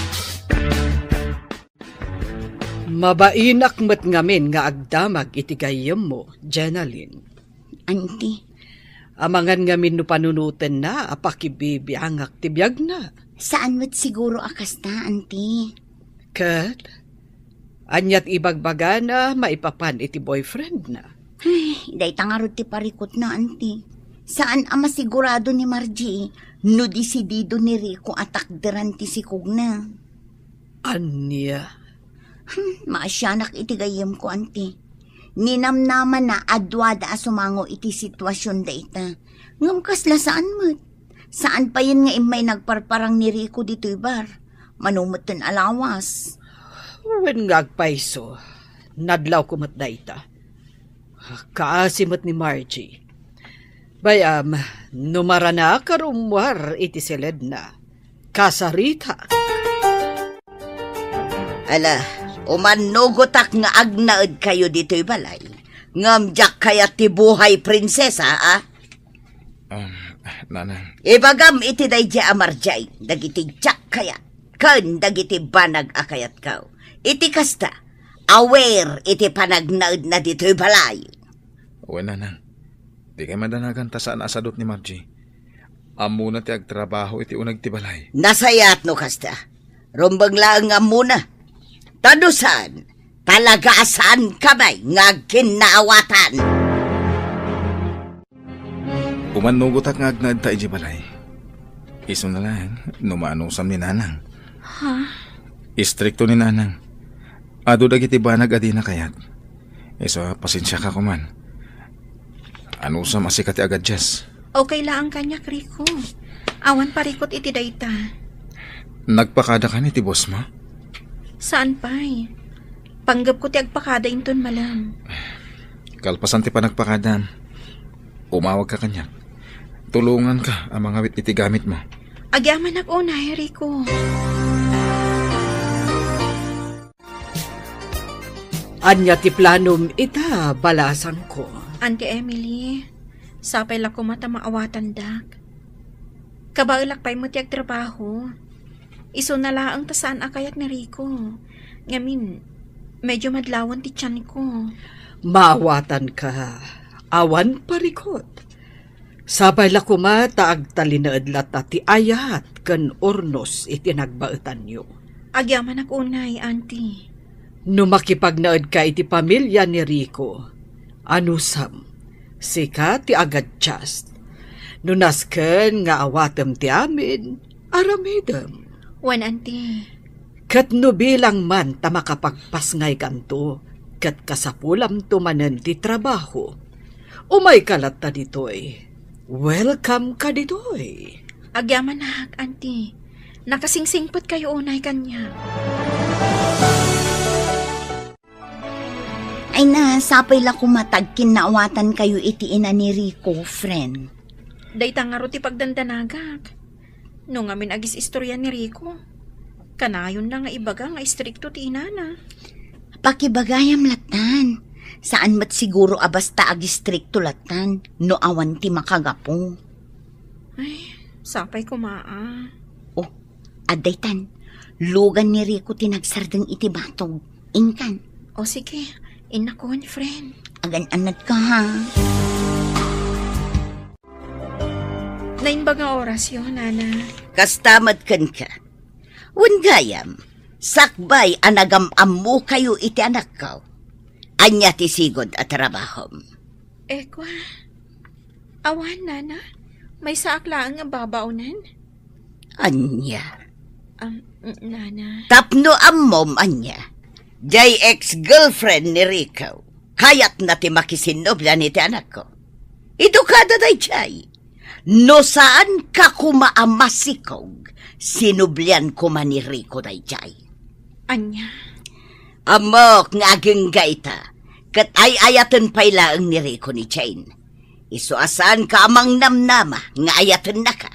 Mabainak met ngamin nga agdamag iti gayyemmo, Jenalyn. Auntie. Amangan ngamin no panunotenna a pakibibiangak ti biagna. Saan met siguro a kasta, Auntie. Ket, ania ti ibagbagana maipapan iti boyfriendna? Ay, dayta ngarud ti parikutna, Auntie. Saan a masigurado ni Margie no desidido ni Rico a takderan ti sikogna. Ania? Hmm, maasianak iti gayyemko, Auntie. Ninamnamanna a duada a sumango iti situasion dayta. Ngem kasla saan met. Saan payen nga immay nagparparang ni Rico ditoy bar. Mano metten a lawas. Wen nga agpayso, nadlawko met dayta. Kaasi met ni Margie. Bay-am, no maranak a rummuar iti siledna, kasaritak. Ala, umannugotak nga agnaedkayo ditoy balay. Ngem diak kayat ti buhay prinsesa, a? Um, Nanang. Ibagam iti daydiay a Margie dagiti diak kayat ken dagiti banag a kayatko. Iti kasta, aware iti panagnaedna ditoy balay. Wen, Nanang. Dikay madanagan ta saan a sadut ni Margie. Ammona ti agtrabaho iti uneg ti balay. Nasayaat no kasta. Rumbeng laeng nga ammona. Ta no saan, talaga a saankami nga agkinnaawatan. Umannugotak nga agnaedta idiay balay. Isuna laeng no maanusam ni Nanang. Ha? Istrikto ni Nanang. Adu dagiti banag a dina kayat. Isu a pasensiaka koman. Anusam a sika ti agadjust. Okay laeng kaniak, Rico. Awan parikut iti dayta. Nagpakada kan iti boss mo? Saan pay? Panggepko ti agpakada inton malem. Kalpasan ti panagpakadam, umawagka kaniak. Tulonganka a mangawit iti gamitmo. Agyamanak unay, Rico. Ania ti planom ita, balasangko? Auntie Emily, sapay la koma ta maawatandak. Kabaelak pay met ti agtrabaho. Isuna laeng ta saan a kayat ni Rico. Ngamin, medyo madlawan ti tianko. Maawatanka. Awan parikut. Sapay la koma ta agtalinaed latta ti ayat ken urnos iti nagbaetanyo. Agyamanak unay, Auntie. No makipagnaedka iti pamilia ni Rico, anusam, sika ti agadjust. No nasken nga awatem ti amin, aramidem. Wen, Auntie. Ket no bilang man ta makapagpasngaykanto, ket kasapulamto manen ti trabaho, umayka latta ditoy. Welcome ka ditoy. Agyamanak, Auntie. Nakasingsingpetkayo unay kaniak. Ay na, sapay la koma ta agkinnaawatankayo iti ina ni Rico, friend. Dayta ngarud ti pagdandanagak. No ngamin agis-istorya ni Rico, kanayonna nga ibaga nga istrikto ti inana. Pakibagayam lattan. Saan met siguro a basta agistrikto lattan no awan ti makagapu. Ay, sapay koma a. Oh, adda itan. Lugan ni Rico ti nagsardeng iti batog. Inkan. O sige, innakon, friend. Agan-anadka, ha? Naimbag nga orasyo, Nana. Kasta met kenka. Wen gayam, sakbay a nagam-ammokayo iti anakko. Ania ti sigud a trabahom? Ekwa. Awan, Nana. Maysaak laeng nga babaonen. Ania? Um, Nana. Tapno ammom ania, jay ex-girlfriend ni Rico, kayatna ti makisinnublian iti anakko. Idu kada dayjay. No saanka koma a masikog, sinublian koma ni Rico dayjay. Ania? Ammok nga agingga ita, ket ay-ayaten pay laeng ni Rico ni Jane. Isu a saanka a mangnamnama nga ayatennaka.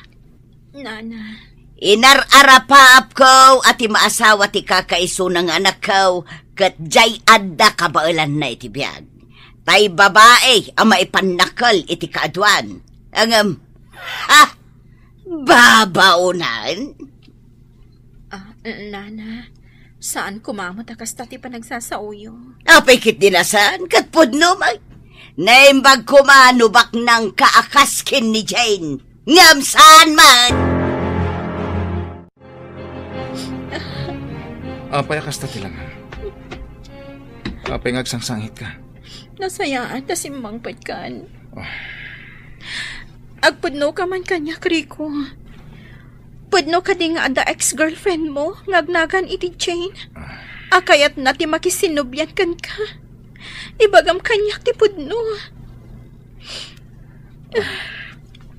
Nana. Inar-arapaapko a ti maasawa ti kakaisuna nga anakko, ket jay adda kabaelanna iti biag. Tay babai a maipannakkel iti kaaduan. Ngem, ha? Babaonan? Ah, Nana, saan koma met a kasta ti panagsasaoyo. Apay ket di nasan, ket pudno met. Naimbag koma no baknangka a kas ken ni Jane. Ngem saan man? Apay a kasta ti langam? Apay nga agsangsangitka? Nasayaat ta simmangpetkan. Ah. Agpudnoka man kaniak, Rico. Pudno kadi nga adda ex-girlfriend mo nga agnagan iti Jane? Ah. A kayatna ti makisinnublian kenka. Ibagam kaniak ti pudno.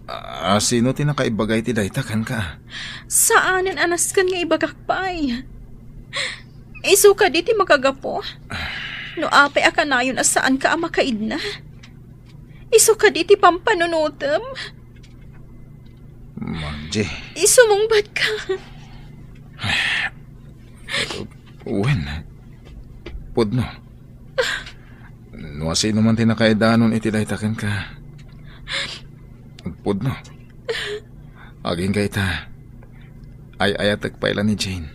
Ah, sino ti nakaibaga iti dayta kenka? Saanen a nasken nga ibagak pay. Isu kadi ti makagapu? No apay a kanayon a saanka a makaidna? Isu kadi ti pampanunotem? Margie. Isumungbatka. Wen, pudno. No asino man ti nakaidanon iti dayta kenka, pudno. Agingga ita, ay-ayatek pay la ni Jane.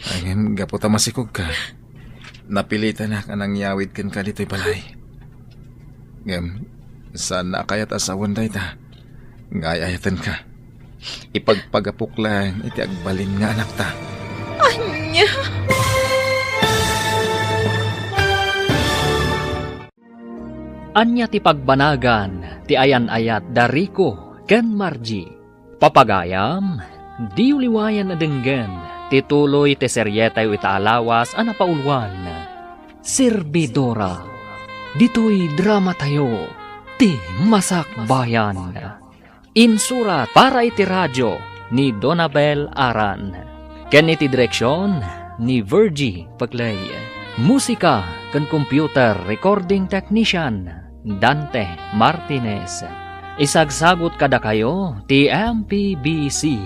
Ngem gapu ta masikogka, napilitanak a nangyawid kenka ditoy balay. Ngem, saanna a kayat a sawen dayta nga ay-ayatenka. Ipagpagapok laeng iti agbalin nga anakta. Ania? Ania ti pagbanagan ti ayan-ayat da Rico ken Margie? Papagayam, diyo liwayan a denggen ti tuloy ti serietayo ita a lawas a napauluan, Servidora. Ditoy dramatayo, ti Masakbayan. Insurat para iti radio ni Donabel Aran, ken iti direksion ni Virgie Peclay. Musika ken computer recording technician, Dante Martinez. Isagsagut kadakayo ti M P B C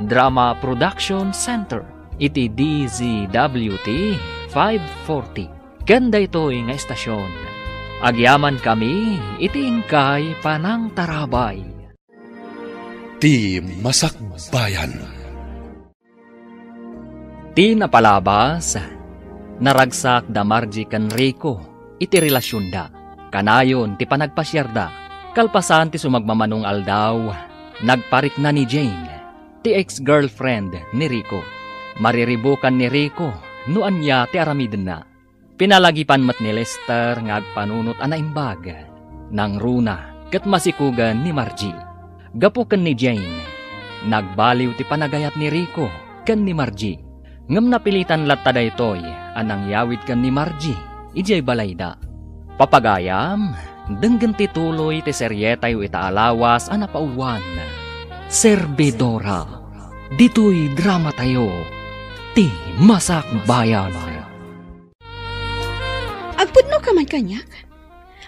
Drama Production Center iti D Z W T five forty. Ken daytoy nga estasion, agyamankami iti inkay panangtarabay. Ti Masakbayan. Ti napalabas, naragsak da Margie ken Rico iti relasionda. Kanayon ti panagpasiarda. Kalpasan ti sumagmamano nga aldaw, nagparikna ni Jane, ti ex-girlfriend ni Rico. Mariribukan ni Rico no ania ti aramidenna. Pinalagipan met ni Lester nga agpanunot a naimbag. Nangruna ket masikogen ni Margie. Gapu ken ni Jane, nagbaliw ti panagayat ni Rico ken ni Margie. Ngem napilitan latta daytoy a nangyawid ken ni Margie idiay balayda. Papagayam, denggen ti tuloy ti serietayo ita a lawas a napauluan, Servidora. Ditoy dramatayo, ti Masakbayan. Agpudno ka man kaniak?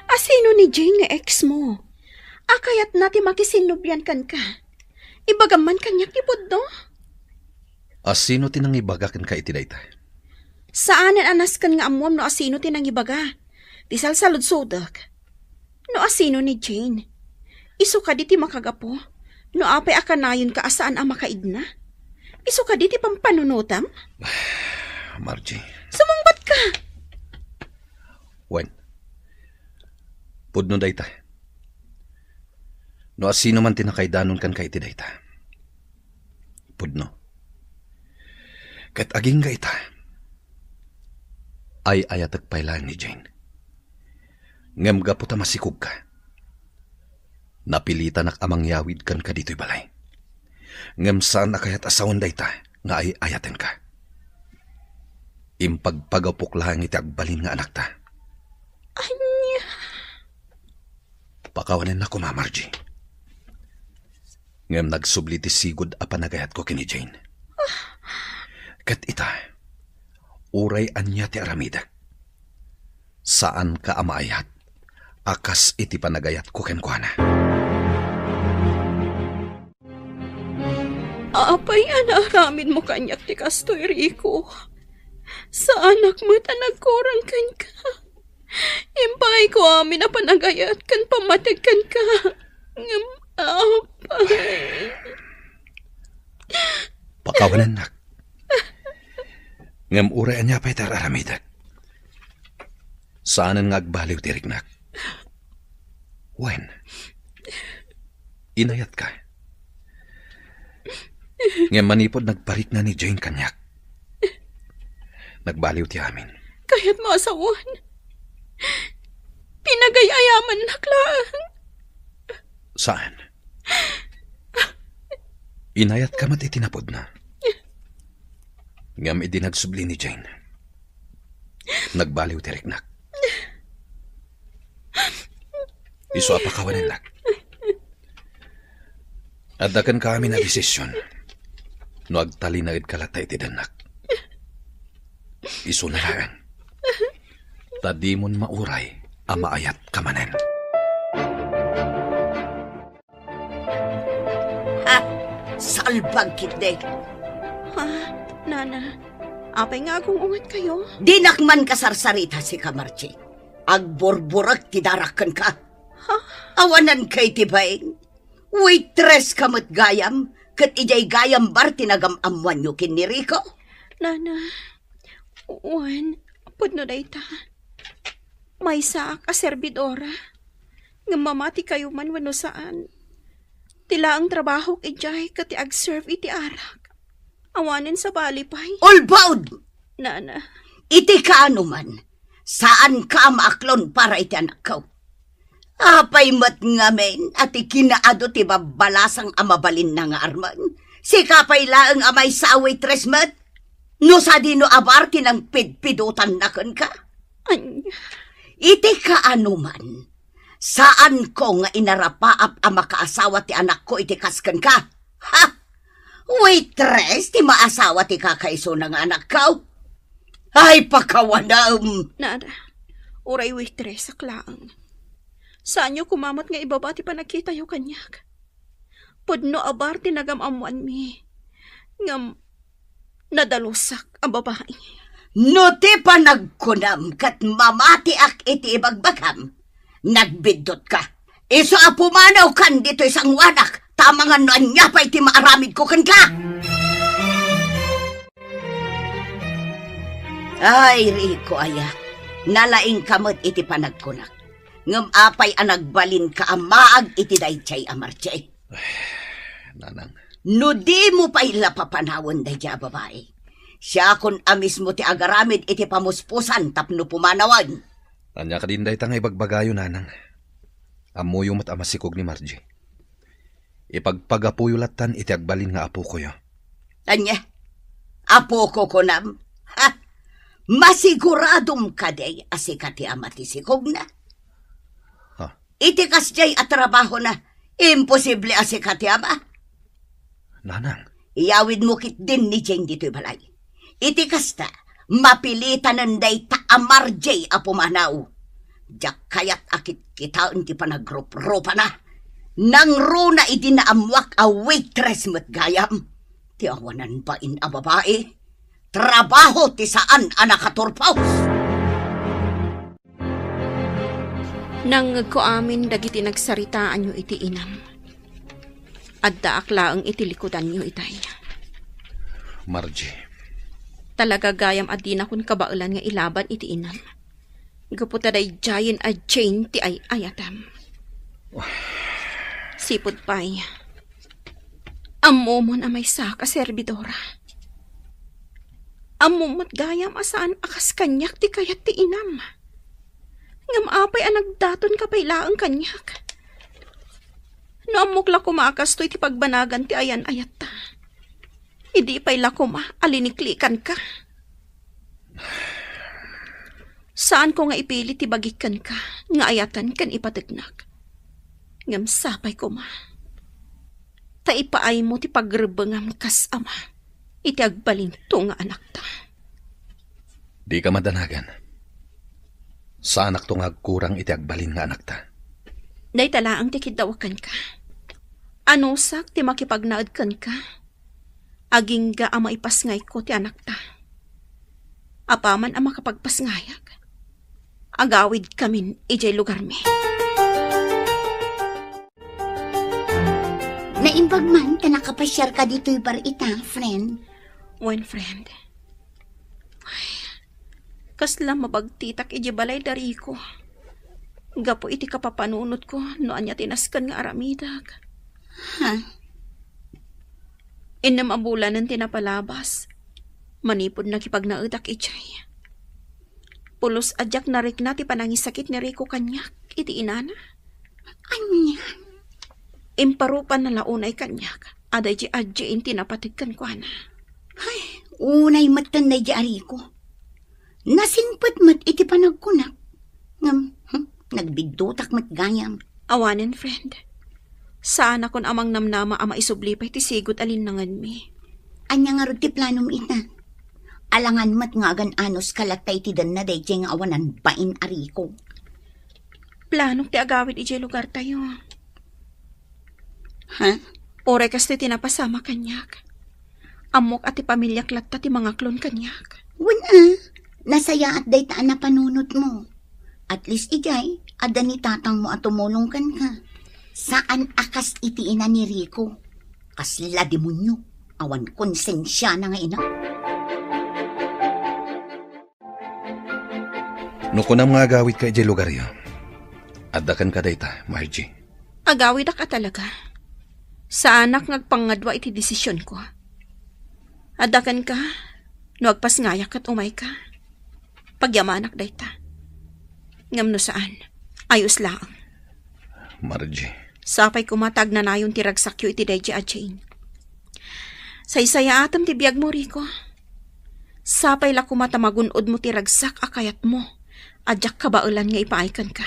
Asino ni Jane nga ex mo? A kayatna ti makisinnublian kenka. Ibagam man kaniak ti pudno? Asino ti nangibaga kenka iti dayta? Saanen a nasken nga ammuam no asino ti nangibaga. Ti salsaludsodek, no asino ni Jane. Isu kadi ti makagapu no apay a kanayonka a saan a makaidna? Isu kadi ti pampanunotam? Margie. Sumungbat ka! Wen, pudno dayta. No asino man ti nakaidanon kenka iti dayta, pudno. Ket agingga ita, ay-ayatek pay laeng ni Jane. Ngem gapu ta masikogka, napilitanak a mangyawid kenka ditoy balay. Ngem saan a kayat a sawen dayta nga ay-ayatenka. Impagpagapok laeng iti agbalin nga anakta. Ania? Pakawanennak koma, Margie. Ngem nagsubli ti sigud a panagayatko ken ni Jane. Ket ita, uray ania ti aramidek, saanka a maayat a kas iti panagayatko kenkuana. Apay a naaramidmo kaniak ti kastoy, Rico? Saanak met a nagkurang kenka. Impaayko amin a panagayat ken pammateg kenka. Ngem, apay. Pakawanennak. Ngem uray ania pay ti ar-aramidek, saanen nga agbaliw ti riknak. Wen, inayatka. Ngem manipud nagparikna ni Jane kaniak, nagbaliw ti amin. Kayatmo a sawen? Pinagay-ayamannak laeng. Saan? Inayatka met iti napudna. Ngem idi nagsubli ni Jane, nagbaliw ti riknak. Isu a pakawanennak. Adda kenka amin a desisyon no agtalinaedka latta iti dennak. Isuna laeng. Ta dimon mauray a maayatka manen. Ha? Salbag ketdi. Ha? Nana, apay nga agung-ungetkayo? Dinak man kasarsarita, sika, Margie. Agburburek ti darak kenka. Ha? Awananka iti bain. Waitress ka met gayam, ket idiay gayam bar ti nagam-ammoanyo ken ni Rico? Nana, wen, pudno dayta. Maysaak a serbidora. Ngem mamatikayo man wenno saan, ti laeng trabahok idiay ket ti agserve iti arak. Awanen sabali pay. Ulbod! Nana. Iti kaano man, saanka a maaklon para iti anakko. Apay met ngamin a ti kinaadu ti babbalasang a mabalinna nga armen? Sika pay laeng a maysa a waitress met? No sadino a bar ti nangpidpidotanna kenka? Ania? Iti kaano man, saanko nga inarapaap a makaasawa ti anakko iti kas kenka. Ha? Waitress ti maasawa ti kakaisuna nga anakko? Ay, pakawanem! Nana, uray waitress ak laeng. Saanyo koma met nga ibaba ti panagkitayo kaniak. Pudno a bar ti nagam-ammoanmi. Ngem nadalusak a babai. No ti panagkunam ket mamatiak iti ibagbagam, nagbiddutka. Isu a pumanawkan ditoy sangoanak, ta amangan no ania pay ti maaramidko kenka. Ay, Rico aya, nalaingka met iti panagkunak. Ngem apay a nagbalinka a maag iti daydiay a Margie? Nanang. No dimo pay la papanawen daydiay a babai, siakon a mismo ti agaramid iti pamuspusan tapno pumanawen. Ania kadin dayta nga ibagbagayo, Nanang? Ammoyo met a masikog ni Margie. Ipagpagapuyo lattan iti agbalin nga apokoyo. Ania? Apoko kunam? Ha? Masiguradom kadi a sika ti ama ti sikogna? Ha? Iti kasdiay a trabahona, imposible a sika ti ama. Nanang. Iyawidmo ketdin ni Jane ditoy balay. Iti kasta, mapilitanen dayta a Margie a pumanaw. Diak kayat a kitkitaen ti panagruprupana. Nangruna idi naammoak a waitress met gayam. Ti awanan bain a babai, trabaho ti saan a nakaturpos. Nangngegko amin dagiti nagsaritaanyo iti inam. Addaak laeng iti likudanyo itay. Margie. Talaga gayam a dinakon kabaelan nga ilaban iti inam. Gapu ta daydiayen a Jane ti ay-ayatam. Sipud pay, ammomon a maysak a serbidora. Ammom met gayam a saan a kas kaniak ti kayat ti inam. Ngem apay a nagdatonka pay laeng kaniak? No ammok la koma a kastoy ti pagbanagan ti ayan-ayatta, idi pay la koma a liniklikanka. Saanko nga ipili ti bagik kenka nga ayatan ken ipategnak. Ngem sapay koma ta ipaaymo ti pagrebbengam kas ama iti agbalinto nga anakta. Dika madanagan. Saanakto nga agkurang iti agbalin nga anakta. Dayta laeng ti kiddawak kenka. Anusak ti makipagnaed kenka. Agingga a maipasngayko ti anakta. Apaman a makapagpasngayak, agawidkamin idiay lugarmi. Naimbag man ta nakapasiarka ditoy bar ita, friend. Wen, friend. Ay, kasla mabagtitak idiay balay da Rico. Gapu iti kapapanunotko no ania ti nasken nga aramidek. Ha? Innem a bulanen ti napalabas manipud nakipagnaedak idiay. Pulos a diak narikna ti panangisakit ni Rico kaniak iti inana. Ania? Imparupanna la unay kaniak a daydi adjin ti napateg kenkuana. Ay, unay metten daydi a Rico. Nasingpet met iti panagkunak. Ngem, hmm, nagbiddutak met gayam. Awanen, friend. Saanakon a mangnamnama a maisubli pay ti sigud a linnangenmi. Ania ngarud ti planom ita? Alangan met nga agan-anos ka latta iti denna daydiay nga awanan bain a Rico. Planok ti agawid idiay lugartayo. Ha? Uray kasta ti napasama kaniak. Ammok a ti pamiliak latta ti mangaklon kaniak. Wen a, nasayaat dayta a napanunotmo. At least idiay, adda ni tatangmo a tumulong kenka. Saan a kas iti ina ni Rico. Kasla demonyo, awan konsensiana nga ina. No kunam nga agawidka idiay lugaryo, adda kenka dayta, Margie. Agawidak a talaga. Saanak nga agpangngadua iti desisionko. Adda kenka, no agpasngayak ket umayka. Pagyamanak dayta. Ngem no saan, ayos laeng. Margie. Sapay koma ta agnanayon ti ragsakyo iti daydi a Jane. Saysayaatem ti biagmo, Rico. Sapay la koma ta magun-odmo ti ragsak a kayatmo a diak kabaelan nga ipaay kenka.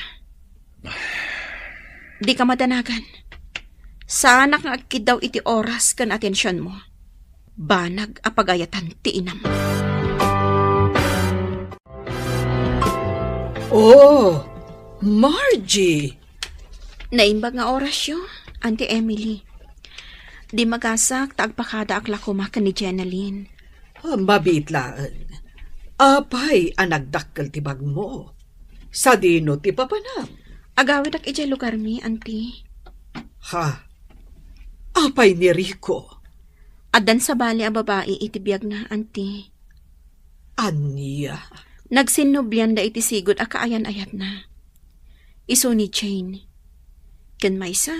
Dika madanagan. Saanak nga agkiddaw iti oras ken atensionmo. Banag a pagayatan ti inam. Oh, Margie! Naimbag nga orasyo, Auntie Emily. Dimmagasak ta agpakadaak la koma ken ni Jenalyn. Ah, mabiit laeng. Apay a nagdakkel ti bagmo? Sadino ti papanam? Agawidak idiay lugarmi, Auntie. Ha? Apay ni Rico? Addan sabali a babai iti biagna, Auntie. Ania? Nagsinnublianda iti sigud a kaayan-ayatna. Isu ni Jane. Ken maysa,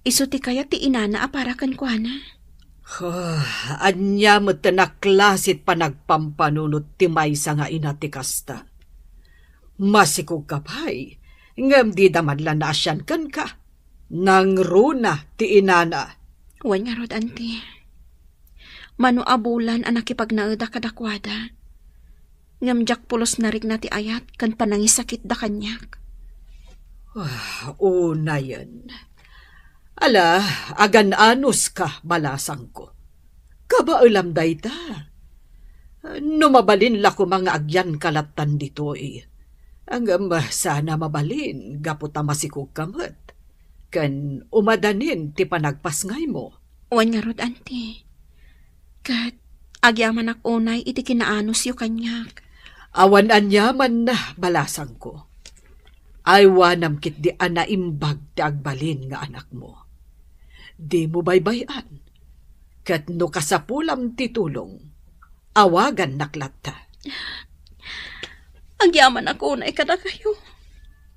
isu ti kayat ti inana a para kenkuana. Huh, ania met a klase ti panagpampanunot ti maysa nga ina ti kasta? Masikogka pay, ngem dida man la naasian kenka. Nangruna ti inana. Wen ngarud, Auntie. Mano a bulan a nakipagnaedak kadakuada. Ngem diak pulos narikna ti ayat ken panangisakitda kaniak. Ah, unayen. Ala, agan-anos ka, balasangko. Kabaelam dayta. No mabalin la koma nga agyanka lattan ditoy. Ngem saan a mabalin gapu ta masikogka met. Ken umadanin ti panagpasngaymo. Wen ngarud, Auntie. Ket agyamanak unay iti kinaanosyo kaniak. Awan aniaman, balasangko. Aywanam ketdi a naimbag ti agbalin nga anakmo. Dimo baybay-an. Ket no kasapulam ti tulong, awagannak latta. Agyamanak unay kadakayo,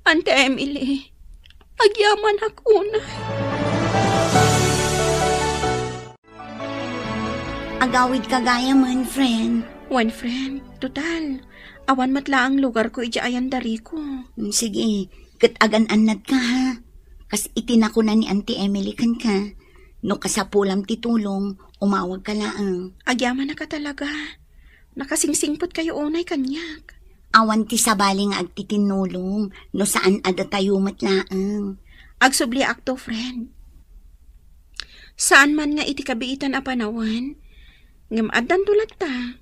Auntie Emily. Agyamanak unay. Agawidka gayamen, friend. Wen, friend. Total, awan met laeng lugarko idiay ayan da Rico. Mm, sige, ket agan-annadka, ha? Kas iti nakuna ni Auntie Emily kenka, no kasapulam ti tulong, umawagka laeng. Agyamanak a talaga. Nakasingsingpetkayo unay kaniak. Awan ti sabali nga agtitinnulong no saan a datayo met laeng. Agsubliakto, friend. Saan man nga iti kabiitan a panawen, ngem addanto latta.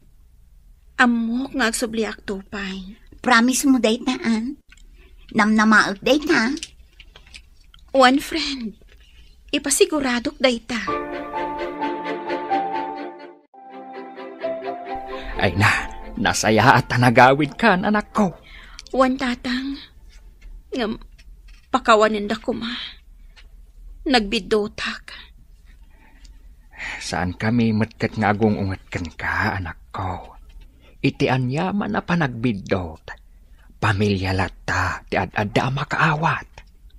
Ammok nga agsubliakto pay. Promise mo dayta, a? Namnamaek dayta? Wen, friend. Ipasiguradok dayta. Ay na, nasayaat ta nagawidkan, anakko. Wen, tatang. Ngem, pakawanenda koma. Nagbiddotak. Saankami met ket nga agung-unget kenka, anakko. Iti aniaman a panagbiddot, pamilia latta ti ad-adda a makaawat.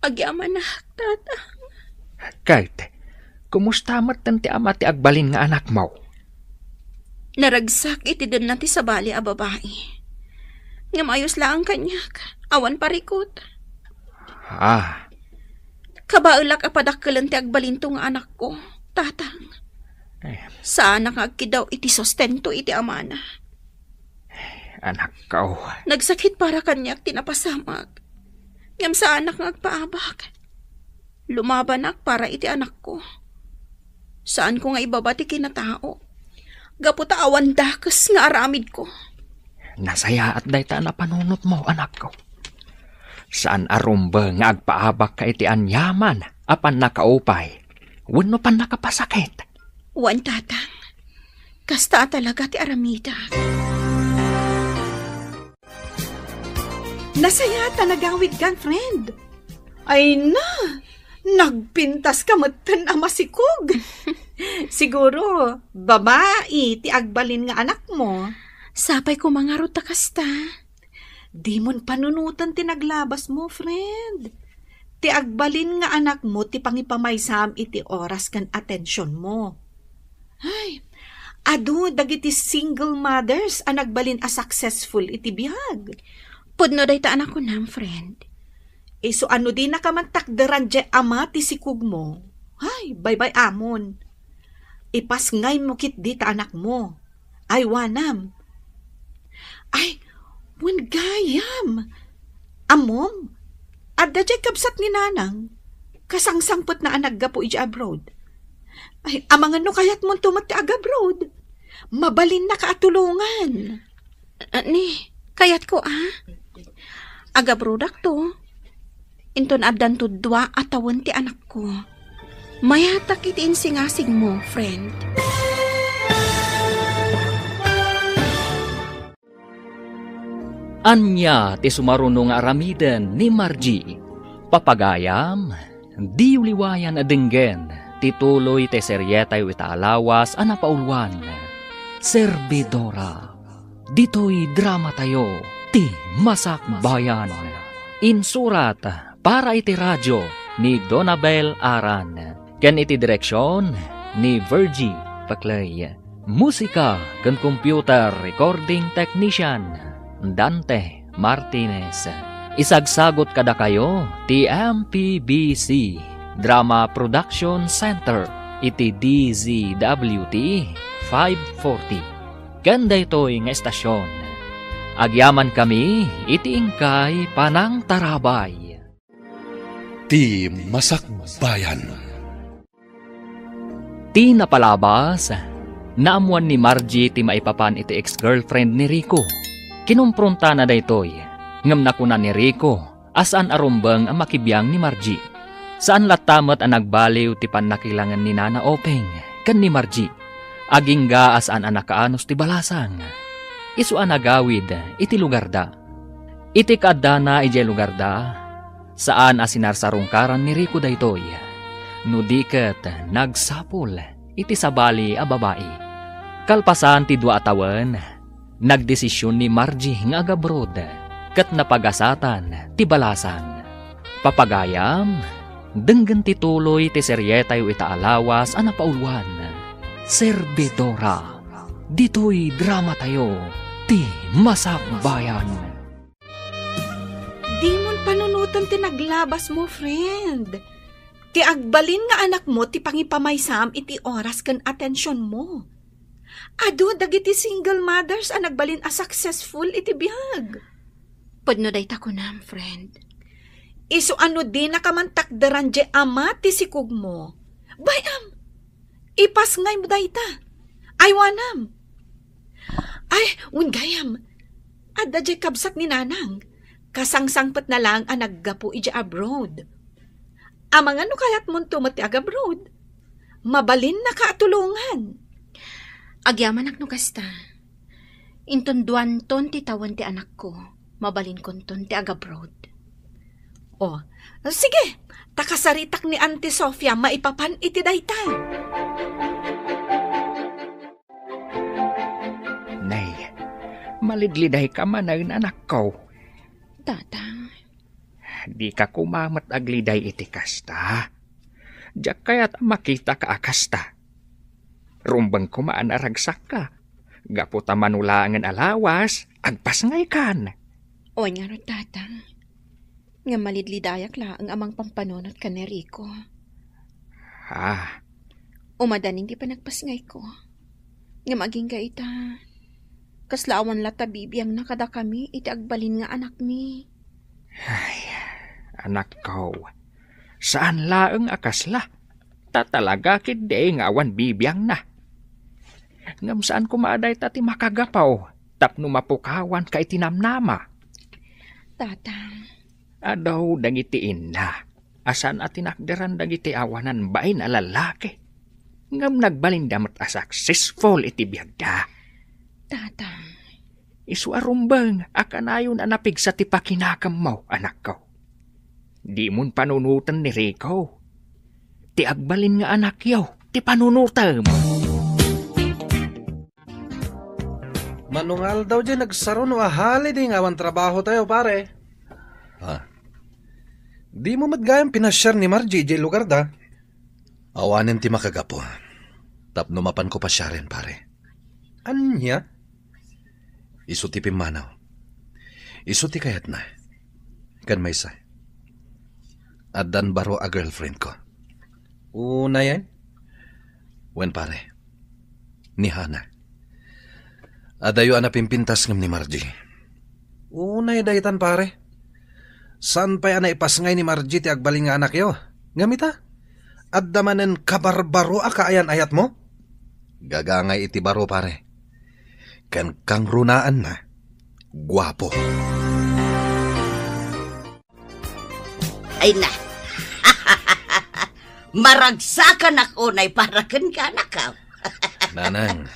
Agyamanak, tatang. Ket, kumusta metten ti ama ti agbalin nga anakmo? Naragsak iti denna ti sabali a babai. Ngem ayos laeng kaniak, awan parikut. Ah. Kabaelak a padakkelen ti agbalinto nga anakko, tatang. Eh. Saanak nga agkiddaw iti sustento iti amana. Anakko. Nagsakit para kaniak ti napasamak. Ngem saanak nga agpaabak. Lumabanak para iti anakko. Saanko nga ibaba ti kinatao. Gapu ta awan dakes nga aramidko. Nasayaat dayta a napanunotmo, anakko. Saan a rumbeng nga agpaabakka iti aniaman a pannakaupay wenno pannakapasakit. Wen, tatang. Kasta a talaga ti aramidak. Nasayaat ta nagawidkan, friend. Ay na, nagpintaska metten a masikog. Siguro, babai ti agbalin nga anakmo. Sapay koma ngarud ta kasta. Dimon panunoten ti naglabasmo, friend. Ti agbalin nga anakmo ti pangipamaysam iti oras ken atensionmo. Ay, adu dagiti single mothers a nagbalin a successful iti biag. Pudno dayta a nakunam, friend. Isu a no dinaka man takderan diay ama ti sikogmo, ay, baybay-amon. Ipasngaymo ketdi ta anakmo. Aywanam. Ay, wen gayam. Ammom, adda diay kabsat ni nanang. Kasangsangpetna a naggapu idiay abroad. Ay, amangan no kayatmonto met ti agabroad. Mabalinnaka a tulongan. Ah, ni, kayatko, a? Agabrodakto. Inton addanto dua a tawen ti anakko. Mayatak iti insingasigmo, friend. Ania ti sumaruno nga aramiden ni Margie? Papagayam, diyo liwayan a denggen ti tuloy ti serietayo ita a lawas a napauluan, Servidora. Ditoy dramatayo, Ti Masakbayan. Insurat para iti radio ni Donabel Aran, ken iti direksion ni Virgie Paclay. Musika ken computer recording technician, Dante Martinez. Isagsagut kadakayo ti M P B C Drama Production Center iti D Z W T five forty. Ken daytoy nga estasion, agyamankami iti inkay panangtarabay. Ti Masakbayan. Ti napalabas, naammuan ni Margie ti maipapan iti ex-girlfriend ni Rico. Kinumpronta na daytoy, ngem nakuna ni Rico a saan a rumbeng a makibiang ni Margie. Saan latta met a nagbaliw ti pannakilangen ni Nana Openg ken ni Margie. Agingga a saan a nakaanus ti balasang. Isu a nagawid iti lugarda. Iti kaaddana idiay lugarda, saan a sinarsarungkaran ni Rico daytoy, no di ket nagsapul iti sabali a babai. Kalpasan ti dua a tawen, nagdesision ni Margie nga agabroad ket napagasatan ti balasang. Papagayam, denggen ti tuloy ti serietayo ita a lawas a napauluan, Servidora. Ditoy dramatayo, Ti Masakbayan. Dimon panunoten ti naglabasmo, friend. Ti agbalin nga anakmo ti pangipamaysam iti oras ken atensionmo. Adu dagiti single mothers a nagbalin a successful iti biag. Pudno dayta kunam, friend. Isu a no dinaka man takderan diay ama ti sikogmo. Bay-am, ipasngaymo dayta. Aywanam. Ay, wen gayam. Adda diay kabsat ni Nanang. Kasangsangpetna laeng a naggapu idiay abroad. Amangan no kayatmonto met ti agabroad. Mabalinnaka a tulongan. Agyamanak no kasta. Inton duanton ti tawen ti anakko, mabalinkonton ti agabroad. O, sige, ta kasaritak ni Auntie Sofia maipapan iti dayta. Nay, malidlidayka manen, anakko. Tatang. Dika koma met agliday iti kasta. Diak kayat a makitaka a kasta. Rumbeng koma a naragsakka. Gapu ta mano laengen a lawas, agpasngaykan. Wen ngarud, Tatang. Ngem malidlidayak laeng a mangpampanunot ken ni Rico. Ah. Umadanin ti panagpasngayko. Ngem agingga ita, kasla awan latta bibiangna kadakami iti agbalin nga anakmi. Ay, anakko, saan laeng a kasla. Ta talaga ketdi nga awan bibiangna. Ngem saan koma a dayta ti makagapu tapno mapukawanka iti namnama. Tatang. Adu dagiti inna a saan a tinakderan dagiti awanan bain a lallaki. Ngem nagbalinda met a successful iti biagda. Tatang. Isu a rumbeng a kanayon a napigsa ti pakinakemmo, anakko. Dimon panunoten ni Rico. Ti agbalin nga anakyo ti panunotem. Mano nga aldaw diay nagsaro no a holiday nga awan trabahotayo, pare. Ha? Dimo met gayam pinasiar ni Margie idiay lugarda? Awanen ti makagapu tapno mapanko pasiaren, pare. Ania? Isu ti pimmanaw. Isu ti kayatna. Ken maysa, addan baro a girlfriendko. Unayen? Wen, pare. Ni Hana. Adayo a napimpintas ngem ni Margie. Unay daytan, pare. Saan pay a naipasngay ni Margie ti agbalin nga anakyo? Ngem ita, adda manen kabarbaro a kaayan-ayatmo? Gagangay iti baro, pare. Ken kangrunaanna, guapo. Ay na. Maragsakanak unay para kenka, anakko. Nanang.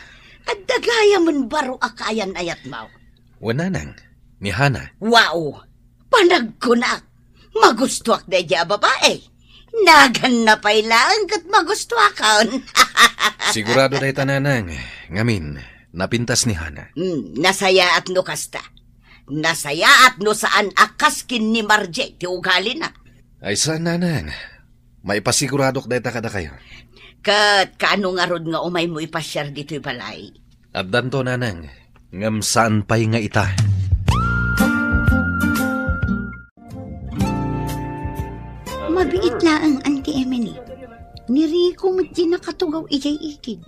Adda gayam baro a kaayan-ayatmo. Wen, Nanang, ni Hana. Wow! Panagkunak! Magustuak daydiay a babai. Naganna pay laeng ket magustuakon. Sigurado dayta, Nanang. Ngamin, napintas ni Hana. Hmm, nasayaat no kasta. Nasayaat no saan a kas ken ni Margie ti ugalina. Ay saan, Nanang. Maipasigurado dayta kadakayo. Ket kaano ngarud nga umaymo ipasiar ditoy balay? Addanto, Nanang, ngem saan pay nga ita. Mabiit laeng, Auntie Emily. Ni Rico met diay nakatugaw idiay ikid.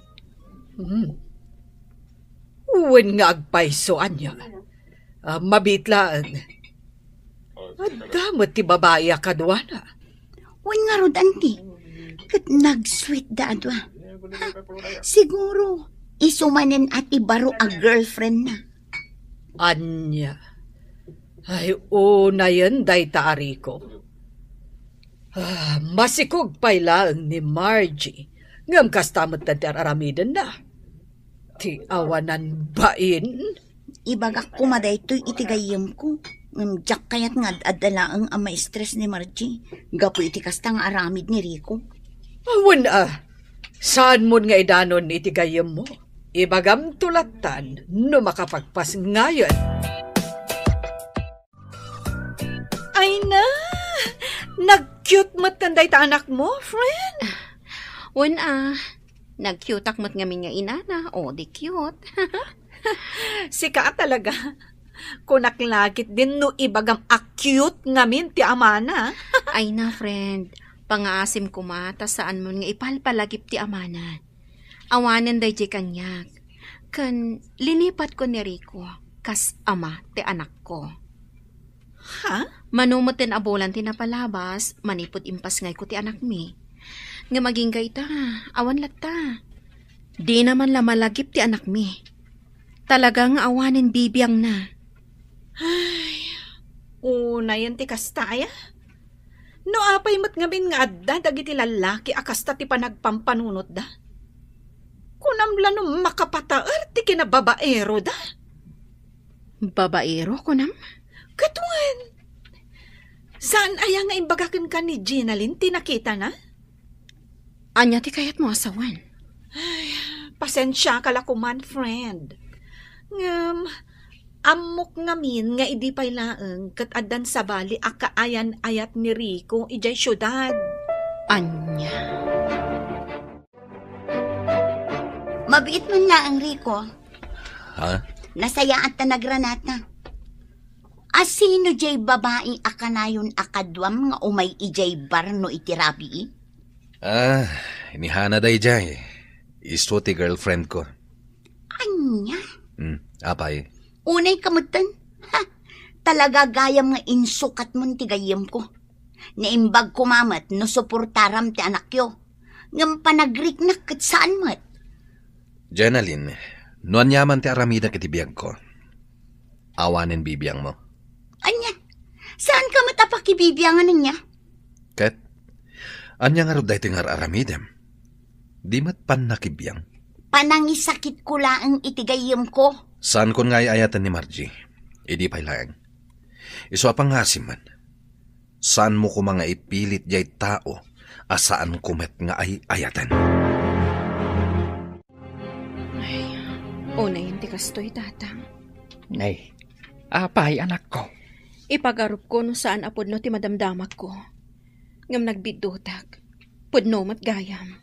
Hmm. Wen nga agpayso ania. Ah, mabiit laeng. Adda met ti babai a kaduana. Wen ngarud, Auntie. Ket nag-sweet da a dua. Ha, siguro, isu manen a ti baro a girlfriendna. Ania? Ay, unayen dayta a Rico. Ah, masikog pay laeng ni Margie, ngem kasta met ti ar-aramidenna. Ti awanan bain? Ibagak koma daytoy iti gayyemko, ngem diak kayat nga ad-adda laeng a maistres ni Margie gapu iti kasta nga aramid ni Rico. Awan a, saanmon nga idanon iti gayyemmo. Ibagamto lattan no makapagpasngayen. Ay na! Nag-cute met kan dayta anakmo, friend? Wen a, nag-cuteak met ngamin nga inana, o di cute. Sika a talaga. Kunak la ketdin no ibagam a cute ngamin ti amana. Ay na, friend. Pangaasim koma ta saanmon nga ipalpalagip ti amana. Awanen daydiay kaniak. Ken linipatko ni Rico kas ama ti anakko. Ha? Mano metten a bulan ti napalabas, manipud impasngayko ti anakmi. Ngem agingga ita, awan latta. Dina man la malagip ti anakmi. Talaga nga awanen bibiangna. Ay, unayen ti kasta aya? No apay met ngamin nga adda dagiti lallaki a kasta ti panagpampanunotda? Kunam la no makapataer ti kinababaeroda? Babaero, kunam? Ket wen, saan aya nga imbaga kenka ni Jenalyn ti nakitana? Ania ti kayatmo a sawen? Ay, pasensiaka la koman, friend. Ngem, ammok ngamin nga idi pay laeng ket addan sabali a kaayan-ayat ni Rico idiay siudad. Ania? Mabiit man laeng, Rico. Ha? Nasayaat ta nagranatna. A sino diay babai a kanayon a kaduam nga umay idiay bar no iti rabii? Ah, ni Hana daydiay. Isu ti girlfriend ko. Ania? Hmm, apay? Unay ka metten? Ha! Talaga gayam nga insukatmon ti gayyemko. Naimbag koma met no suportaram ti anakyo. Ngem panagriknak ket saan met. Jenalyn, no aniaman ti aramidek iti biagko, awanen bibiangmo. Ania? Saan ka met a pakibibiangan ania? Ket, ania ngarud daytoy nga ar-aramidem? Di met pannakibiang? Panangisakitko laeng iti gayyemko. Saankon nga ay-ayaten ni Margie. Idi pay laeng. Isu a pangngaasim man. Saanmo koma nga ipilit diay tao a saanko met nga ay-ayaten. Ay, unayen ti kastoy, Tatang. Nay, apay, anakko? Ipagarupko no saan a pudno ti madamdamakko. Ngem nagbiddutak. Pudno met gayam.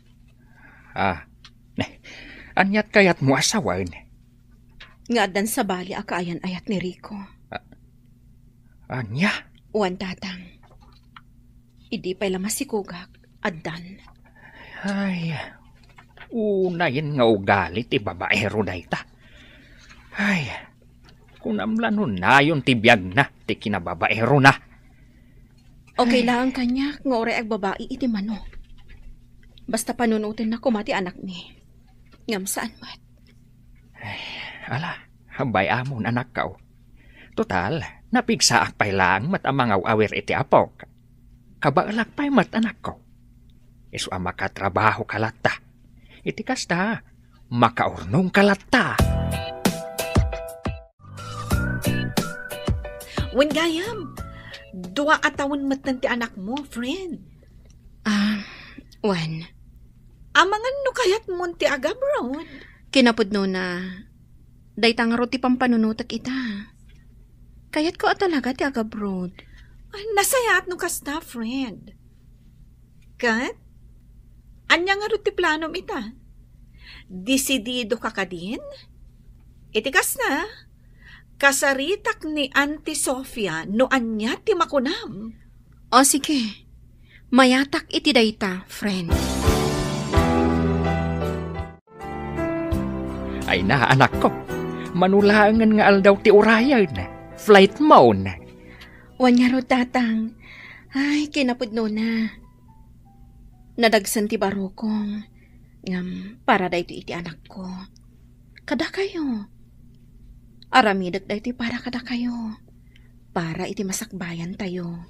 Ah, nay, aniat kayatmo a sawen? Nga addan sabali a kaayan-ayat ni Rico. Ah, ania? Wen, Tatang. Idi pay la masikogak, addan. Ay, unayen nga ugali ti babaero dayta. Ay, kunam la no nayon ti biagna ti kinababaerona. Okay laeng kaniak nga uray agbabai iti mano. Basta panunotenna koma ti anakmi. Ngem saan met. Ay, ala, bay-amon, anakko. Total, napigsaak pay laeng met a mangaw-awir iti apok. Kabaelak pay met, anakko. Isu a makatrabahoka latta. Iti kasta, makaurnongka latta. Wen gayam, dua a tawen metten ti anakmo, friend. Ah, wen. Amangan no kayatmon ti agabroad? Kinapudnona, dayta ngarud ti pampanunotek ita. Kayatko a talaga ti agabroad. Ah, nasayaat no kasta, friend. Ket, ania ngarud ti planom ita? Desididoka kadin? Iti kasta, kasaritak ni Auntie Sofia no ania ti makunam. O, sige. Mayatak iti dayta, friend. Ay na, anakko. Mano laengen nga aldaw ti urayen. Flight mo. Wen ngarud, Tatang. Ay, kinapudnona. Nadagsen ti barukong. Ngem para daytoy iti anakko. Kadakayo. Aramidek daytoy para kadakayo. Para iti masakbayantayo.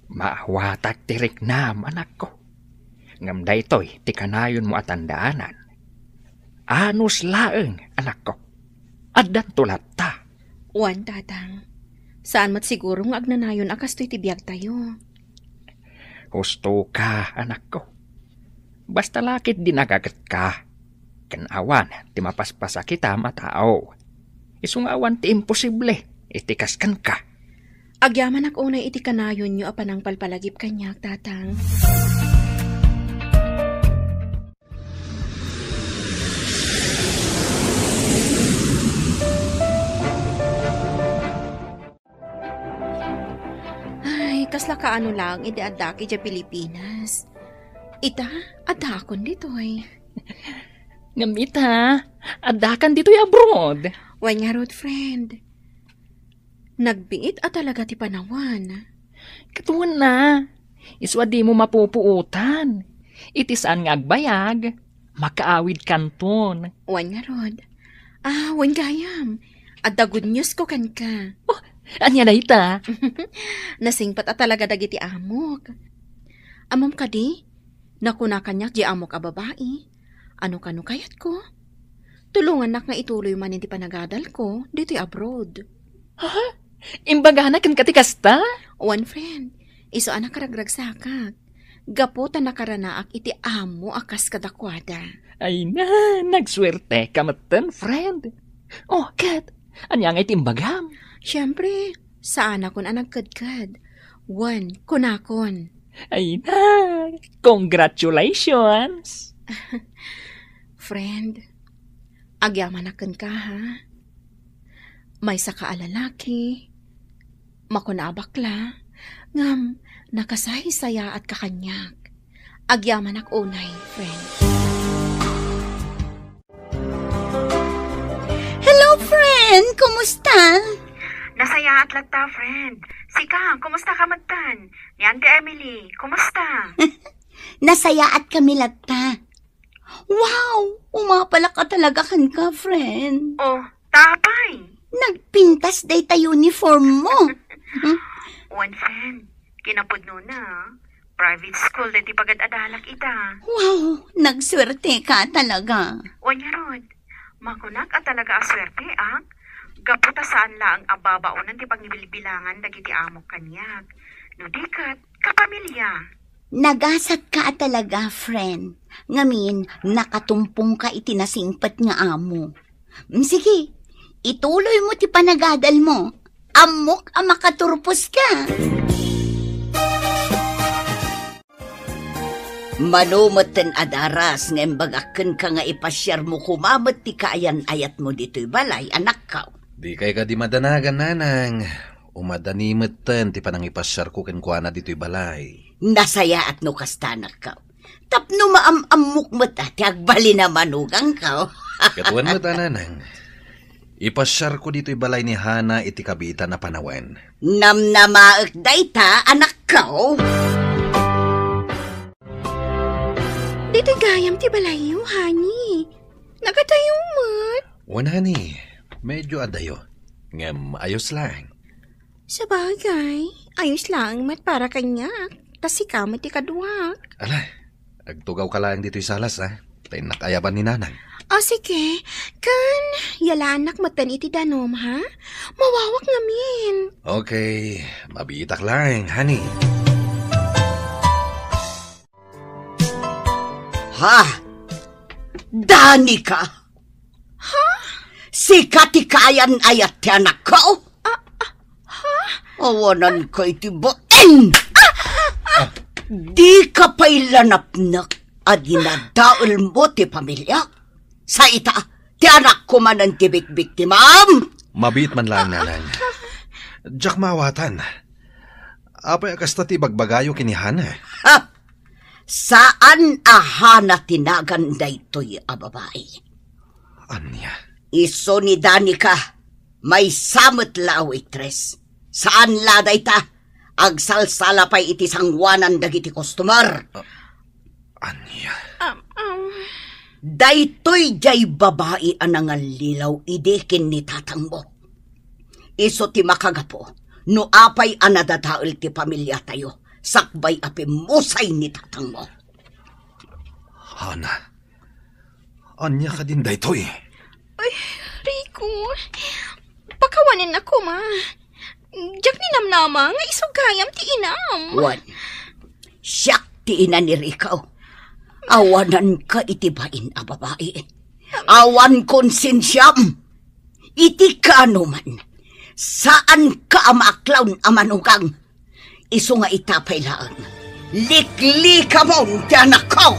Maawatak ti riknam, anakko. Ngem daytoy ti kanayonmo a tandaanan. Anus laeng, anakko. Addanto latta. Wen, Tatang. Saan met siguro nga agnanayon a kastoy ti biagtayo. Husto ka, anakko. Basta la ket di nagagetka. Ken awan ti mapaspasakitam a tao. Isu nga awan ti imposible iti kas kenka. Agyamanak unay iti kanayonyo a panangpalpalagip kaniak, Tatang. Ay, kasla kaano laeng idi addak idiay Pilipinas. Ita, addakon ditoy. Ngem ita, addakan ditoy abroad. Wen ngarud, friend. Nagbiit a talaga ti panawen. Katuenna, isu a dimo mapupuotan. Iti saan nga agbayag, makaawidkanton. Wen ngarud. Ah, wen gayam. Adda good news ko kenka. Oh, ania dayta? Nasingpet a talaga dagiti amok. Ammom kadi, nakuna kaniak di amok a babai, ano kano kayatko? Tulongannak nga ituloy manen ti panagadalko ditoy abroad. Ha? Imbagana kenka ti kasta? Wen, friend. Isu a nakaragragsakak. Gapu ta nakaranaak iti amo a kas kadakuada. Ay na, nagsuerteka metten, friend. Oh, ket, ania nga iti imbagam? Siempre, saanakon a nagkedked. Wen, kunakon. Ay na, congratulations! Friend, agyamanak kenka, ha? Maysaka a lalaki, makuna a bakla, ngem nakasaysayaatka kaniak. Agyamanak unay, friend. Hello, friend! Kumusta? Nasayaat latta, friend. Sika, kumusta ka metten? Ni Auntie Emily, kumusta? Nasayaatkami latta. Wow! Umapalak a talaga kenka, friend. Oh, ta apay? Nagpintas dayta uniform mo. Wen, friend. Kinapudnona, private school daytoy pagad-adalak ita. Wow! Nagsuerteka talaga. Wen ngarud, makunak a talaga a suerteak, gapu ta saan laeng a babaonen ti pangibilbilangan dagiti amok kaniak. No di ket, kapamilya. Nagasatka a talaga, friend. Ngamin, nakatumpongka iti nasingpet nga amo. Mm, sige, ituloy mo ti panagadal mo. Ammok a makaturpos ka. Mano metten a daras nga imbagak kenka nga ipasiarmo koma met ti kaayan-ayatmo ditoy balay, anakko. Dikay kadi madanagan, nanang. Umadani metten ti panangipasiarko kenkuana ditoy balay. Nasayaat no kasta, anakko. Tapno maam-ammok met a ti agbalin a manugangko. Katuan met a, nanang. Ipasiarko ditoy balay ni Hana iti kabiitan a panawen. Namnamaek dayta, anakko. Ditoy gayam ti balayyo, honey. Nagadayo met. Wen, honey, medyo adayo. Ngem ayos lang. Sabagay, ayos laeng met para kaniak, ta sika met ti kaduak. Ala, agtugawka laeng ditoy salas, a. Ta innak ayaban ni nanang. O, sige. Ken, yalaannak metten iti danum, ha? Mawawak ngamin. Okay, mabiitak laeng, honey. Ha? Danica? Ha? Sika ti kaayan-ayat ti anakko? Ah, ah, ha? Awananka iti bain! Dika pay la napnek a dinadaelmo ti pamiliak? Sa ita, ti anakko manen ti bikbiktimam? Mabiit man laeng, nanang. Diak maawatan. Apay a kasta ti ibagbagayo ken ni Hana? Ha! Saan a Hana ti nagan daytoy a babai. Ania? Isu ni Danica, maysa met la a waitress. Saan la dayta, agsalsala pay iti sangoanan dagiti customer. Ah, ania? Um, um. Daytoy diay babai a nangallilaw idi ken ni tatangmo. Isu ti makagapu no apay a nadadael ti pamiliatayo sakbay a pimmusay ni tatangmo. Hana, ania kadin daytoy? Ay, Rico, pakawanennak koma. Diak ninamnama nga isu gayam ti inam. Wen, siak ti ina ni Rico. Awananka iti bain a babai. Awan konsensiam. Iti kaanoman, saanka a maaklaw a manugang. Isu nga ita pay laeng, liklikamon ti anakko!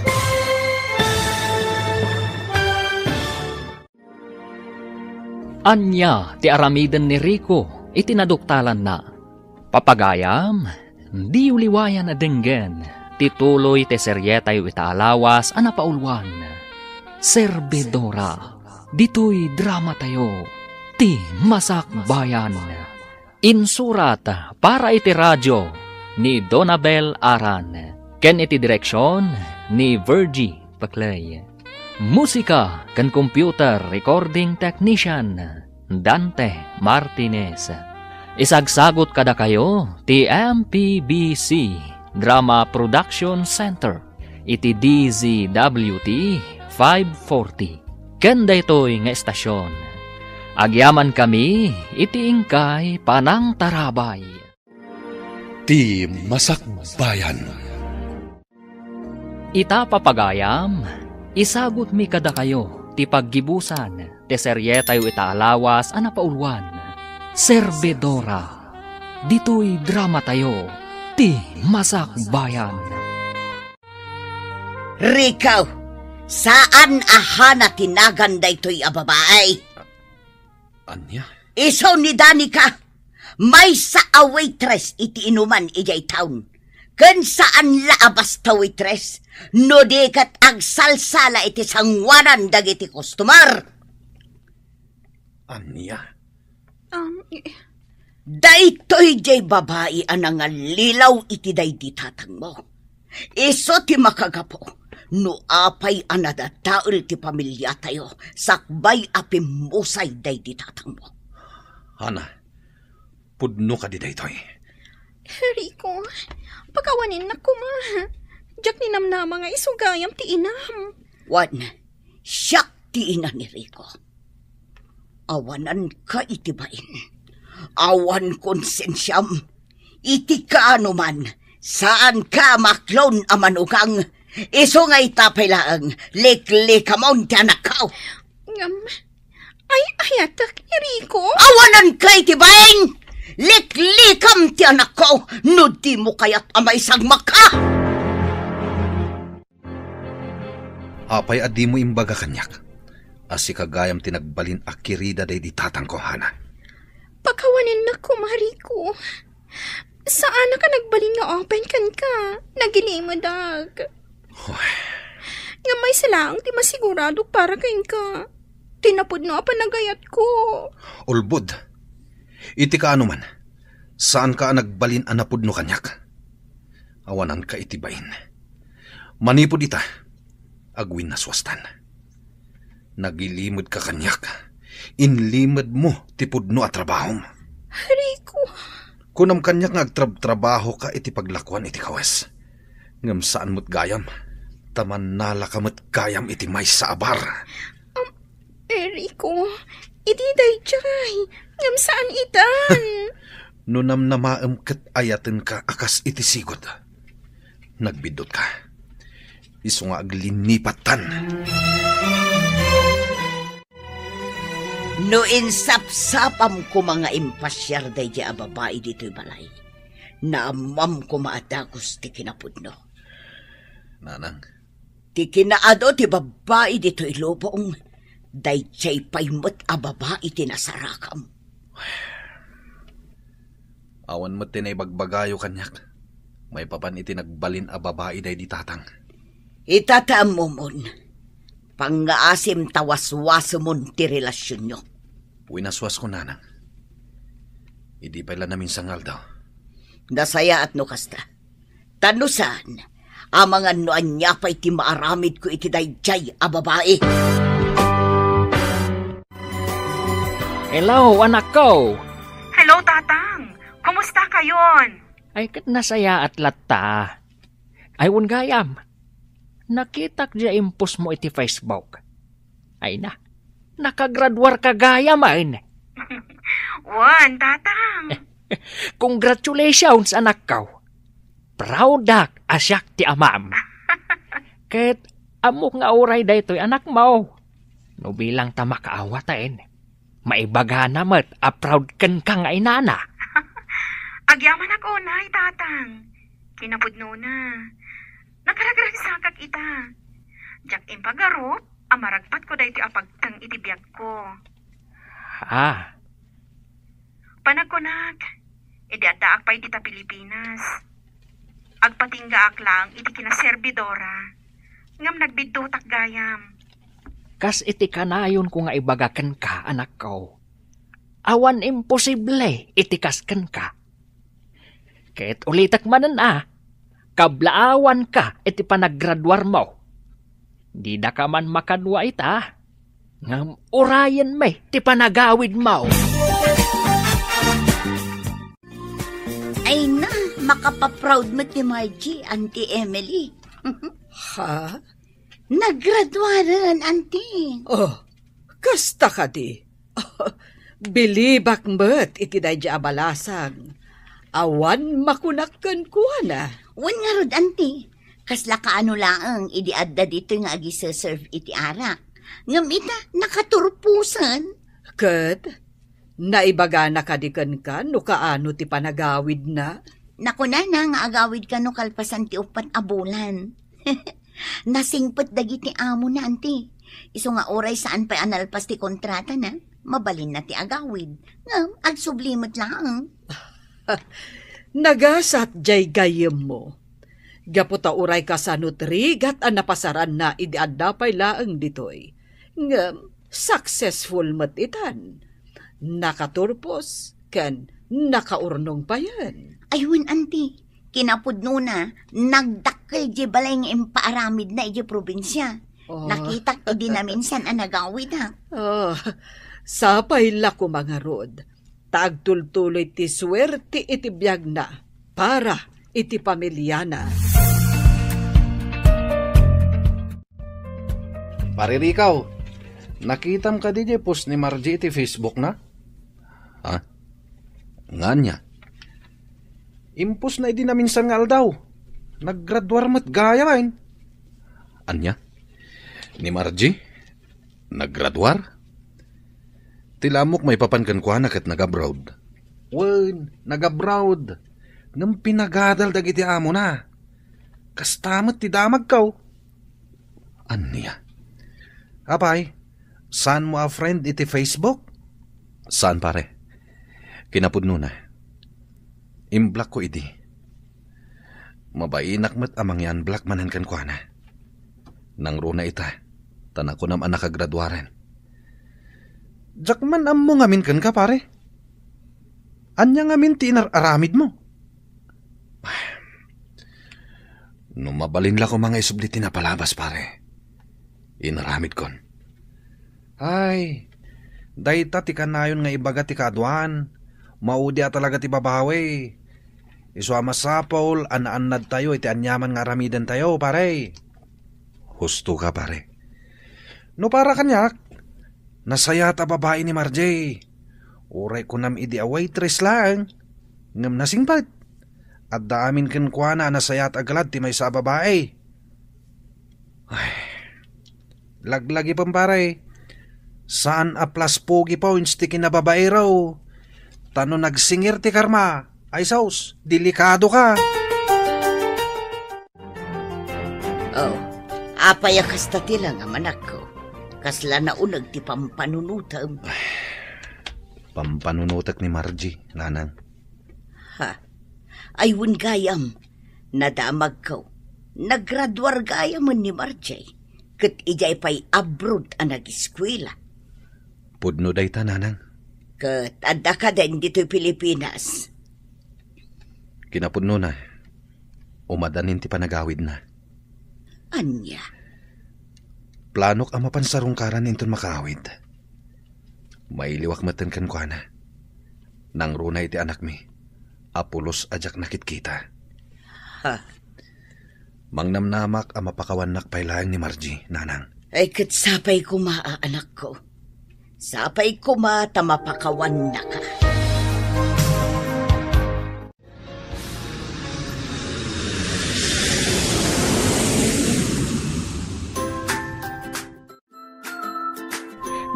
Ania ti aramiden ni Rico iti naduktalanna? Papagayam, diyo liwayan a denggen ti tuloy ti serietayo ita a lawas a napauluan, Servidora. Ditoy dramatayo, Ti Masakbayan. Insurat para iti radio, ni Donabel Aran, ken iti direksion ni Virgie Paclay. Musika ken computer recording technician, Dante Martinez. Isagsagut kadakayo ti M P B C Drama Production Center iti D Z W T five forty. Ken daytoy nga estasion, agyamankami iti inkay panangtarabay. Ti Masakbayan. Ita, papagayam, isagutmi kadakayo ti paggibusan ti serietayo ita a lawas a napauluan, Servidora. Ditoy dramatayo, Ti Masakbayan. Rico, saan a Hana ti nagan daytoy a babai. Ania? Isu ni Danica, maysa a waitress iti inuman idiay town. Ken saan la a basta waitress, no di ket agsalsala iti sangoanan dagiti customer. Ania? Um, i- Daytoy diay babai a nangallilaw iti daydi tatangmo. Isu ti makagapu no apay a nadadael ti pamiliatayo sakbay a pimmusay daydi tatangmo. Hana, pudno kadi daytoy? Rico, pakawaninnak koma. Diak ninamnama nga isu gayam ti inam. Wen, siak ti ina ni Rico. Awananka iti bain. Awan konsensiam. Iti kaano man, saanka a maklon a manugang. Isu nga ita pay laeng, liklikamon ti anakko. Ngem, ay-ayatek ni Rico. Awananka iti bain! Liklikam ti anakko no dimo kayat a maisagmakka! Apay a dimo imbaga kaniak a sika gayam ti nagbalin a kirida daydi tatangko, Hana? Pakawaninnak koma, Rico. Saanak a nagbalin nga open kenka. Nagilimedak. Hoy. Ngem maysa laeng ti masiguradok para kenka. Ti napudno a panagayatko. Ulbod. Iti kaano man, saanka a nagbalin a napudno kaniak. Awananka iti bain. Manipud ita, agwinnasuastan. Nagilimedka kaniak. Inlimedmo ti pudno a trabahom. Rico. Kunam kaniak nga agtrabtrabahoka iti paglakuan iti kawes. Ngem saan met gayam, ta mannalaka met gayam iti maysa a bar. Am, Rico, idi daydiay, ngem saan itan. No namnamaem ket ayatenka a kas iti sigud. Nagbiddutka. Isu nga aglinnipattan. No insapsapam koma nga impasiar daydiay a babai ditoy balay, naammam koma a dagus ti kinapudno. Nanang. Ti kinaadu ti babbai ditoy lubong, daydiay pay met a babai ti nasarakam. Awan met ti naibagbagayo kaniak maipapan iti nagbalin a babai daydi tatang. Ita ti ammomon, pangngaasim ta waswasemon ti relasionyo. Winaswasko, Nanang. Idi pay la naminsan nga aldaw. Nasayaat no kasta. Ta no saan, amangan no ania pay ti maaramidko iti daydiay a babai. Hello, anakko! Hello, Tatang! Kumusta kayon? Ay, ket nasayaat latta. Ay, wen gayam, nakitak diay impostmo iti Facebook. Ay na, nakagraduarka gayam, ay. Wen, Tatang. Congratulations, anakko. Proudak a siak ti amam. Ket ammok nga uray daytoy anakmo. No bilang ta makaawataen, maibagana met a proud kenka nga inana. Agyamanak unay, Tatang. Kinapudnona, nakaragragsakak ita. Diak impagarup a maragpatko daytoy a pagteng iti biagko. Ah. Panagkunak, idi addaak pay dita Pilipinas, agpatinggaak laeng iti kinaservidora, ngem nagbiddutak gayam. Kas iti kanayonko nga ibaga kenka, anakko, awan imposible iti kas kenka. Ket ulitek manen a, kablaawanka iti panaggraduarmo. Didaka man makadua ita, ngem urayenmi ti panagawidmo. Ay na, makapaproud met ni Margie, Auntie Emily. Ha? Naggraduaren, Auntie. Oh, kasta kadi? Bilibak met iti daydi a balasang. Awan makunak kenkuana. Wen ngarud, Auntie, kasla kaano laeng idi adda ditoy nga agiseserve iti arak. Ngem ita, nakaturposen. Ket, naibagana kadi kenka no kaano ti panagawidna? Nakunana nga agawid kano kalpasan ti uppat a bulan. Nasingpet dagiti amona, Auntie. Isu nga uray saan pay a nalpas ti kontratana, mabalinna ti agawid. Ngem agsubli met laeng. Nagasat jay gayyemmo. Gapu ta uray kasano ti rigat a napasaranna idi adda pay laeng ditoy. Ngem successful met itan. Nakaturpos ken nakaurnong payen. Ay wen, Auntie, kinapudnona, nagdakkel diay balay nga impaaramidna idiay probinsia. Oh. Nakitak idi naminsan a nagawid, ha? Oh, sapay la koma ngarud, ta agtultuloy ti suerte iti biagna para iti pamiliana. Pare Rico, nakitam kadi diay post ni Margie iti Facebook na? Ha? Nga ania? Impostna idi naminsan nga aldaw. Naggraduar met gayam. Ania? Ni Margie? Naggraduar? Ti lamok maipapan kenkuana ket nag-abroad. Wen, nag-abroad. Ngem pinagadal dagiti amona. Kasta met ti damagko. Ania? Apay, saanmo a friend iti Facebook? Saan, pare. Kinapudnona, imblockko idi. Mabainak met a mangi-unblock manen kenkuana. Nangruna ita, ta nakunam a nakagraduaren. Diak man ammo ngamin kenka, pare. Ania ngamin ti inar-aramidmo? No mabalin la koma nga isubli ti napalabas, pare. Inaramidkon. Ay, dayta ti kanayon nga ibaga ti kaaduan. Maudi a talaga ti babawi. Isu a masapul a naannadtayo iti aniaman nga aramidentayo, pare. Husto ka, pare. No para kaniak, nasayaat a babai ni Margie. Uray kunam idi a waitress laeng, ngem nasingpet. Adda amin kenkuana a nasayaat a galad ti maysa a babai. Ay, laglagipen, pare. Saan a plus pogi points ti kinababairo. Ta no nagsingir ti karma, ay sus, delikado ka. Oh, apay a kasta ti langam, anakko? Kasla nauneg ti pampanunotem. Pampanunotek ni Margie, nanang. Ha? Ay, wen gayam, nadamagko. Naggraduar gayamen ni Margie, ket idiay pay abroad a nagiskuela. Pudno dayta, nanang. Ket adda kaden ditoy Pilipinas. Kinapudnona, umadanin ti panagawidna. Ania? Planok a mapan sarungkaran inton makaawid. Mailiwak metten kenkuana. Nangruna iti anakmi a pulos a diak nakitkita. Ha? Mangnamnamak a mapakawannak pay laeng ni Margie, nanang. Ay, ket sapay koma a anakko. Sapay koma ta mapakawannaka.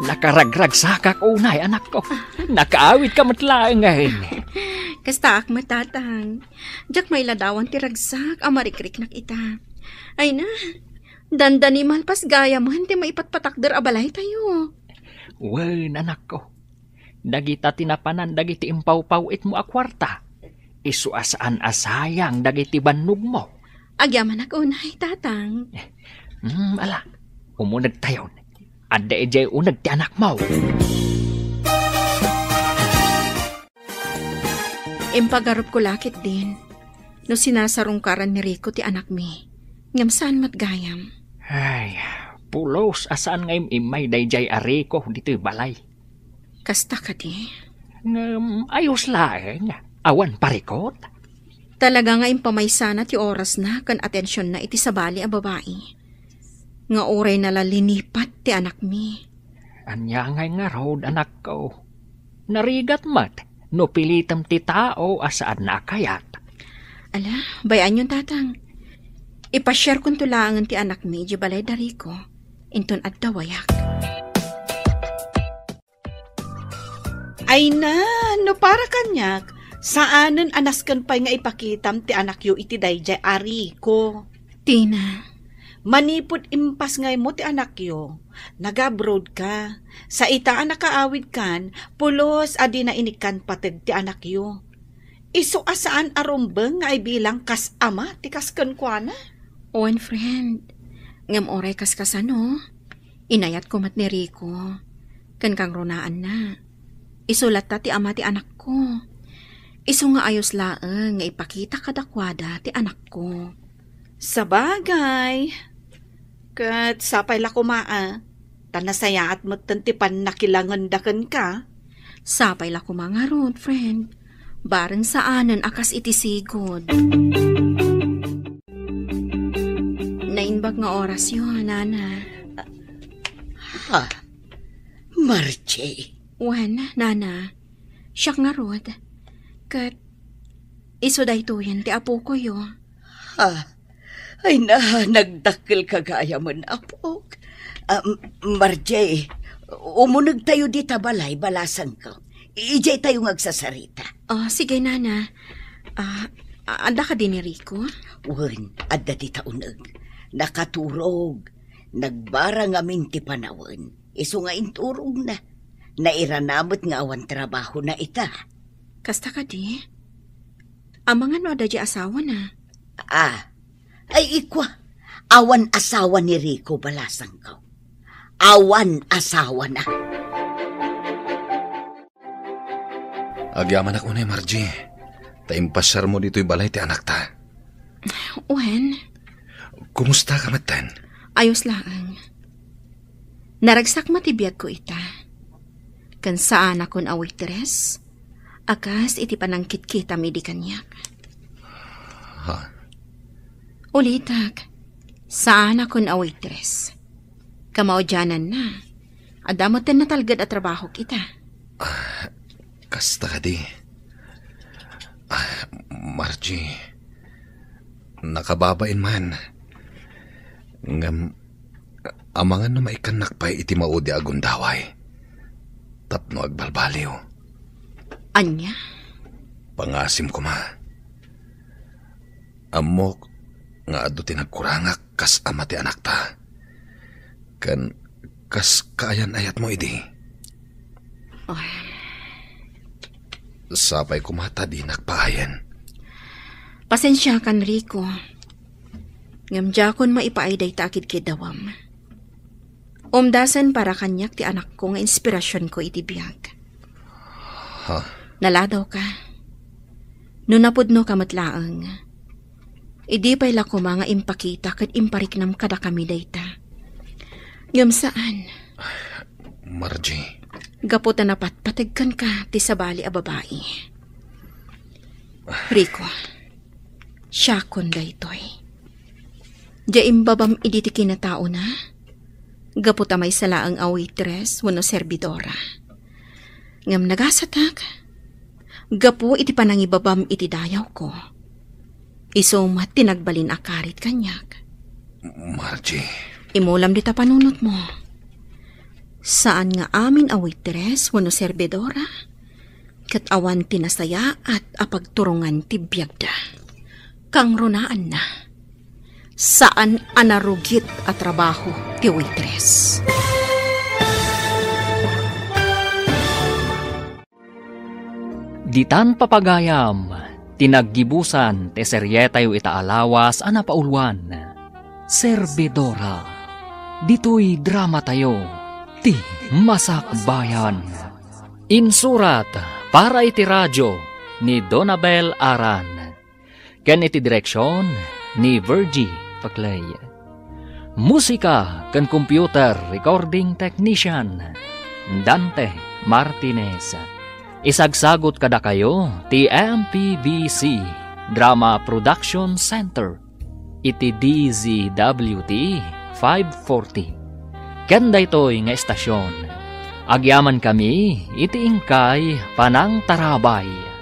Nakaragragsakak unay, anakko. Nakaawidka met laengen. Kastaak met, tatang. Diak mailadawan ti ragsak a marikriknak ita. Ay na, dandani malpas gayamen ti maipatpatakder a balaytayo. Wen, anakko. Dagita ti napanan dagiti impawpaw-itmo a kuarta. Isu a saan a sayang dagiti bannogmo. Agyamanak unay, tatang. Hmm, ala, umunegtayon. Adda idiay uneg ti anakmo. Impagarupko la ketdin. no sinasarungkaran ni Rico ti anakmi, ngem saan met gayam. Ay, pulos a saan nga im-immay daydiay a Rico ditoy balay. Kasta kadi? Ngem ayos laeng, awan parikot. Talaga nga impamaysana ti orasna ken atensionna iti sabali a babai. Nga urayna la linipat ti anakmi. Ania ngay ngarud, anakko? Narigat met no pilitem ti tao a saanna a kayat. Ala, bay-anyon, tatang. Ipasiarkonto laengen ti anakmi idiay balay da Rico. Inton adda wayak. Ay na, no para kaniak, saanen a nasken pay nga ipakitam ti anakyo iti daydiay a Rico. Tina. Manipud impasngaymo ti anakyo, nag-abroad ka. Sa ita a nakaawid kan, pulos a dina inikkan pateg ti anakyo. Isu a saan a rumbeng nga ibilang kas ama ti kas kenkuana. Wen, friend. Ngem uray kaskasano, inayatko met ni Rico. Ken kangrunaanna, isu latta ti ama ti anakko. Isu nga ayos laeng nga ipakita kadakuada ti anakko. Sabagay, ket sapay la koma a, ta nasayaat metten ti pannakilangenda kenka. Sapay la koma ngarud, friend. Bareng saanen a kas iti sigud. Naimbag nga orasyo, nana. Ha? Margie? Wen, nana. Siak ngarud. Ket isu daytoyen ti apokoyo. Ha? Ay na, nagdakkel ka gayamen, apok. Ah, M-, Margie, umunegtayo dita balay, balasangko. Idiay tayo nga agsasarita. Oh, sige, nana. Ah, a-, adda kadi ni Rico? Wen, adda dita uneg. Nakaturog. Nagbara ngamin ti panawen. Isu nga inturogna. Nairana met nga awan trabahona ita. Kasta kadi? Amangan no adda diay asawana? Ah, ay ikua, awan asawa ni Rico, balasangko. Awan asawana. Agyamanak unay, Margie, ta impasiarmo ditoy balay ti anakta. Wen. Kumusta ka metten? Ayos laeng. Naragsak met ti biagko ita. Ken saanakon a waitress, a kas iti panangkitkitam idi kaniak. Ha? Ulitek, saanakon a waitress. Kamaudiananna, adda metten natalged a trabahok ita. Ah, kasta kadi. Ah, Margie, nakababain man. Ngem, amangan no maikkannak pay iti maudi a gundaway tapno agbalbaliw. Ania? Pangasim koma. Ammok nga adu ti nagkurangak kas ama ti anakta. Ken kas kaayan-ayatmo idi. Oh. Sapay koma ta dinak paayen. Pasensiakan, Rico. Ngem diakon maipaay dayta a kidkiddawam. Umdasen para kaniak ti anakko nga inspirasionko iti biag. Ha? Naladawka. No napudnoka met laeng, idi pay la koma nga impakita ket impariknam kadakami dayta. Ngem saan. Margie. Gapu ta napatpateg kenka ti sabali a babai. Rico, siakon daytoy. Diay imbabam idi ti kinataona, gapu ta maysa laeng a waitress wenno serbidora. Ngem nagasatak, gapu iti panangibabam iti dayawko, isu met ti nagbalin a karit kaniak. Margie. Imulam dita panunotmo. Saan nga amin a waitress wenno serbidora, ket awan ti nasayaat a pagturongan ti biagda. Kangrunaanna, saan a narugit a trabaho ti waitress. Ditan papagayam, ti naggibusan ti serietayo ita a lawas a napauluan, Servidora. Ditoy dramatayo, ti Masakbayan. Insurat para iti radio ni Donabel Aran. ken iti direksion ni Virgie Paclay. Musika ken computer recording technician, Dante Martinez. Isagsagot kadakayo ti M P B C Drama Production Center iti D Z W T five forty. Ken daytoy nga estasion, agyamankami iti inkay panangtarabay.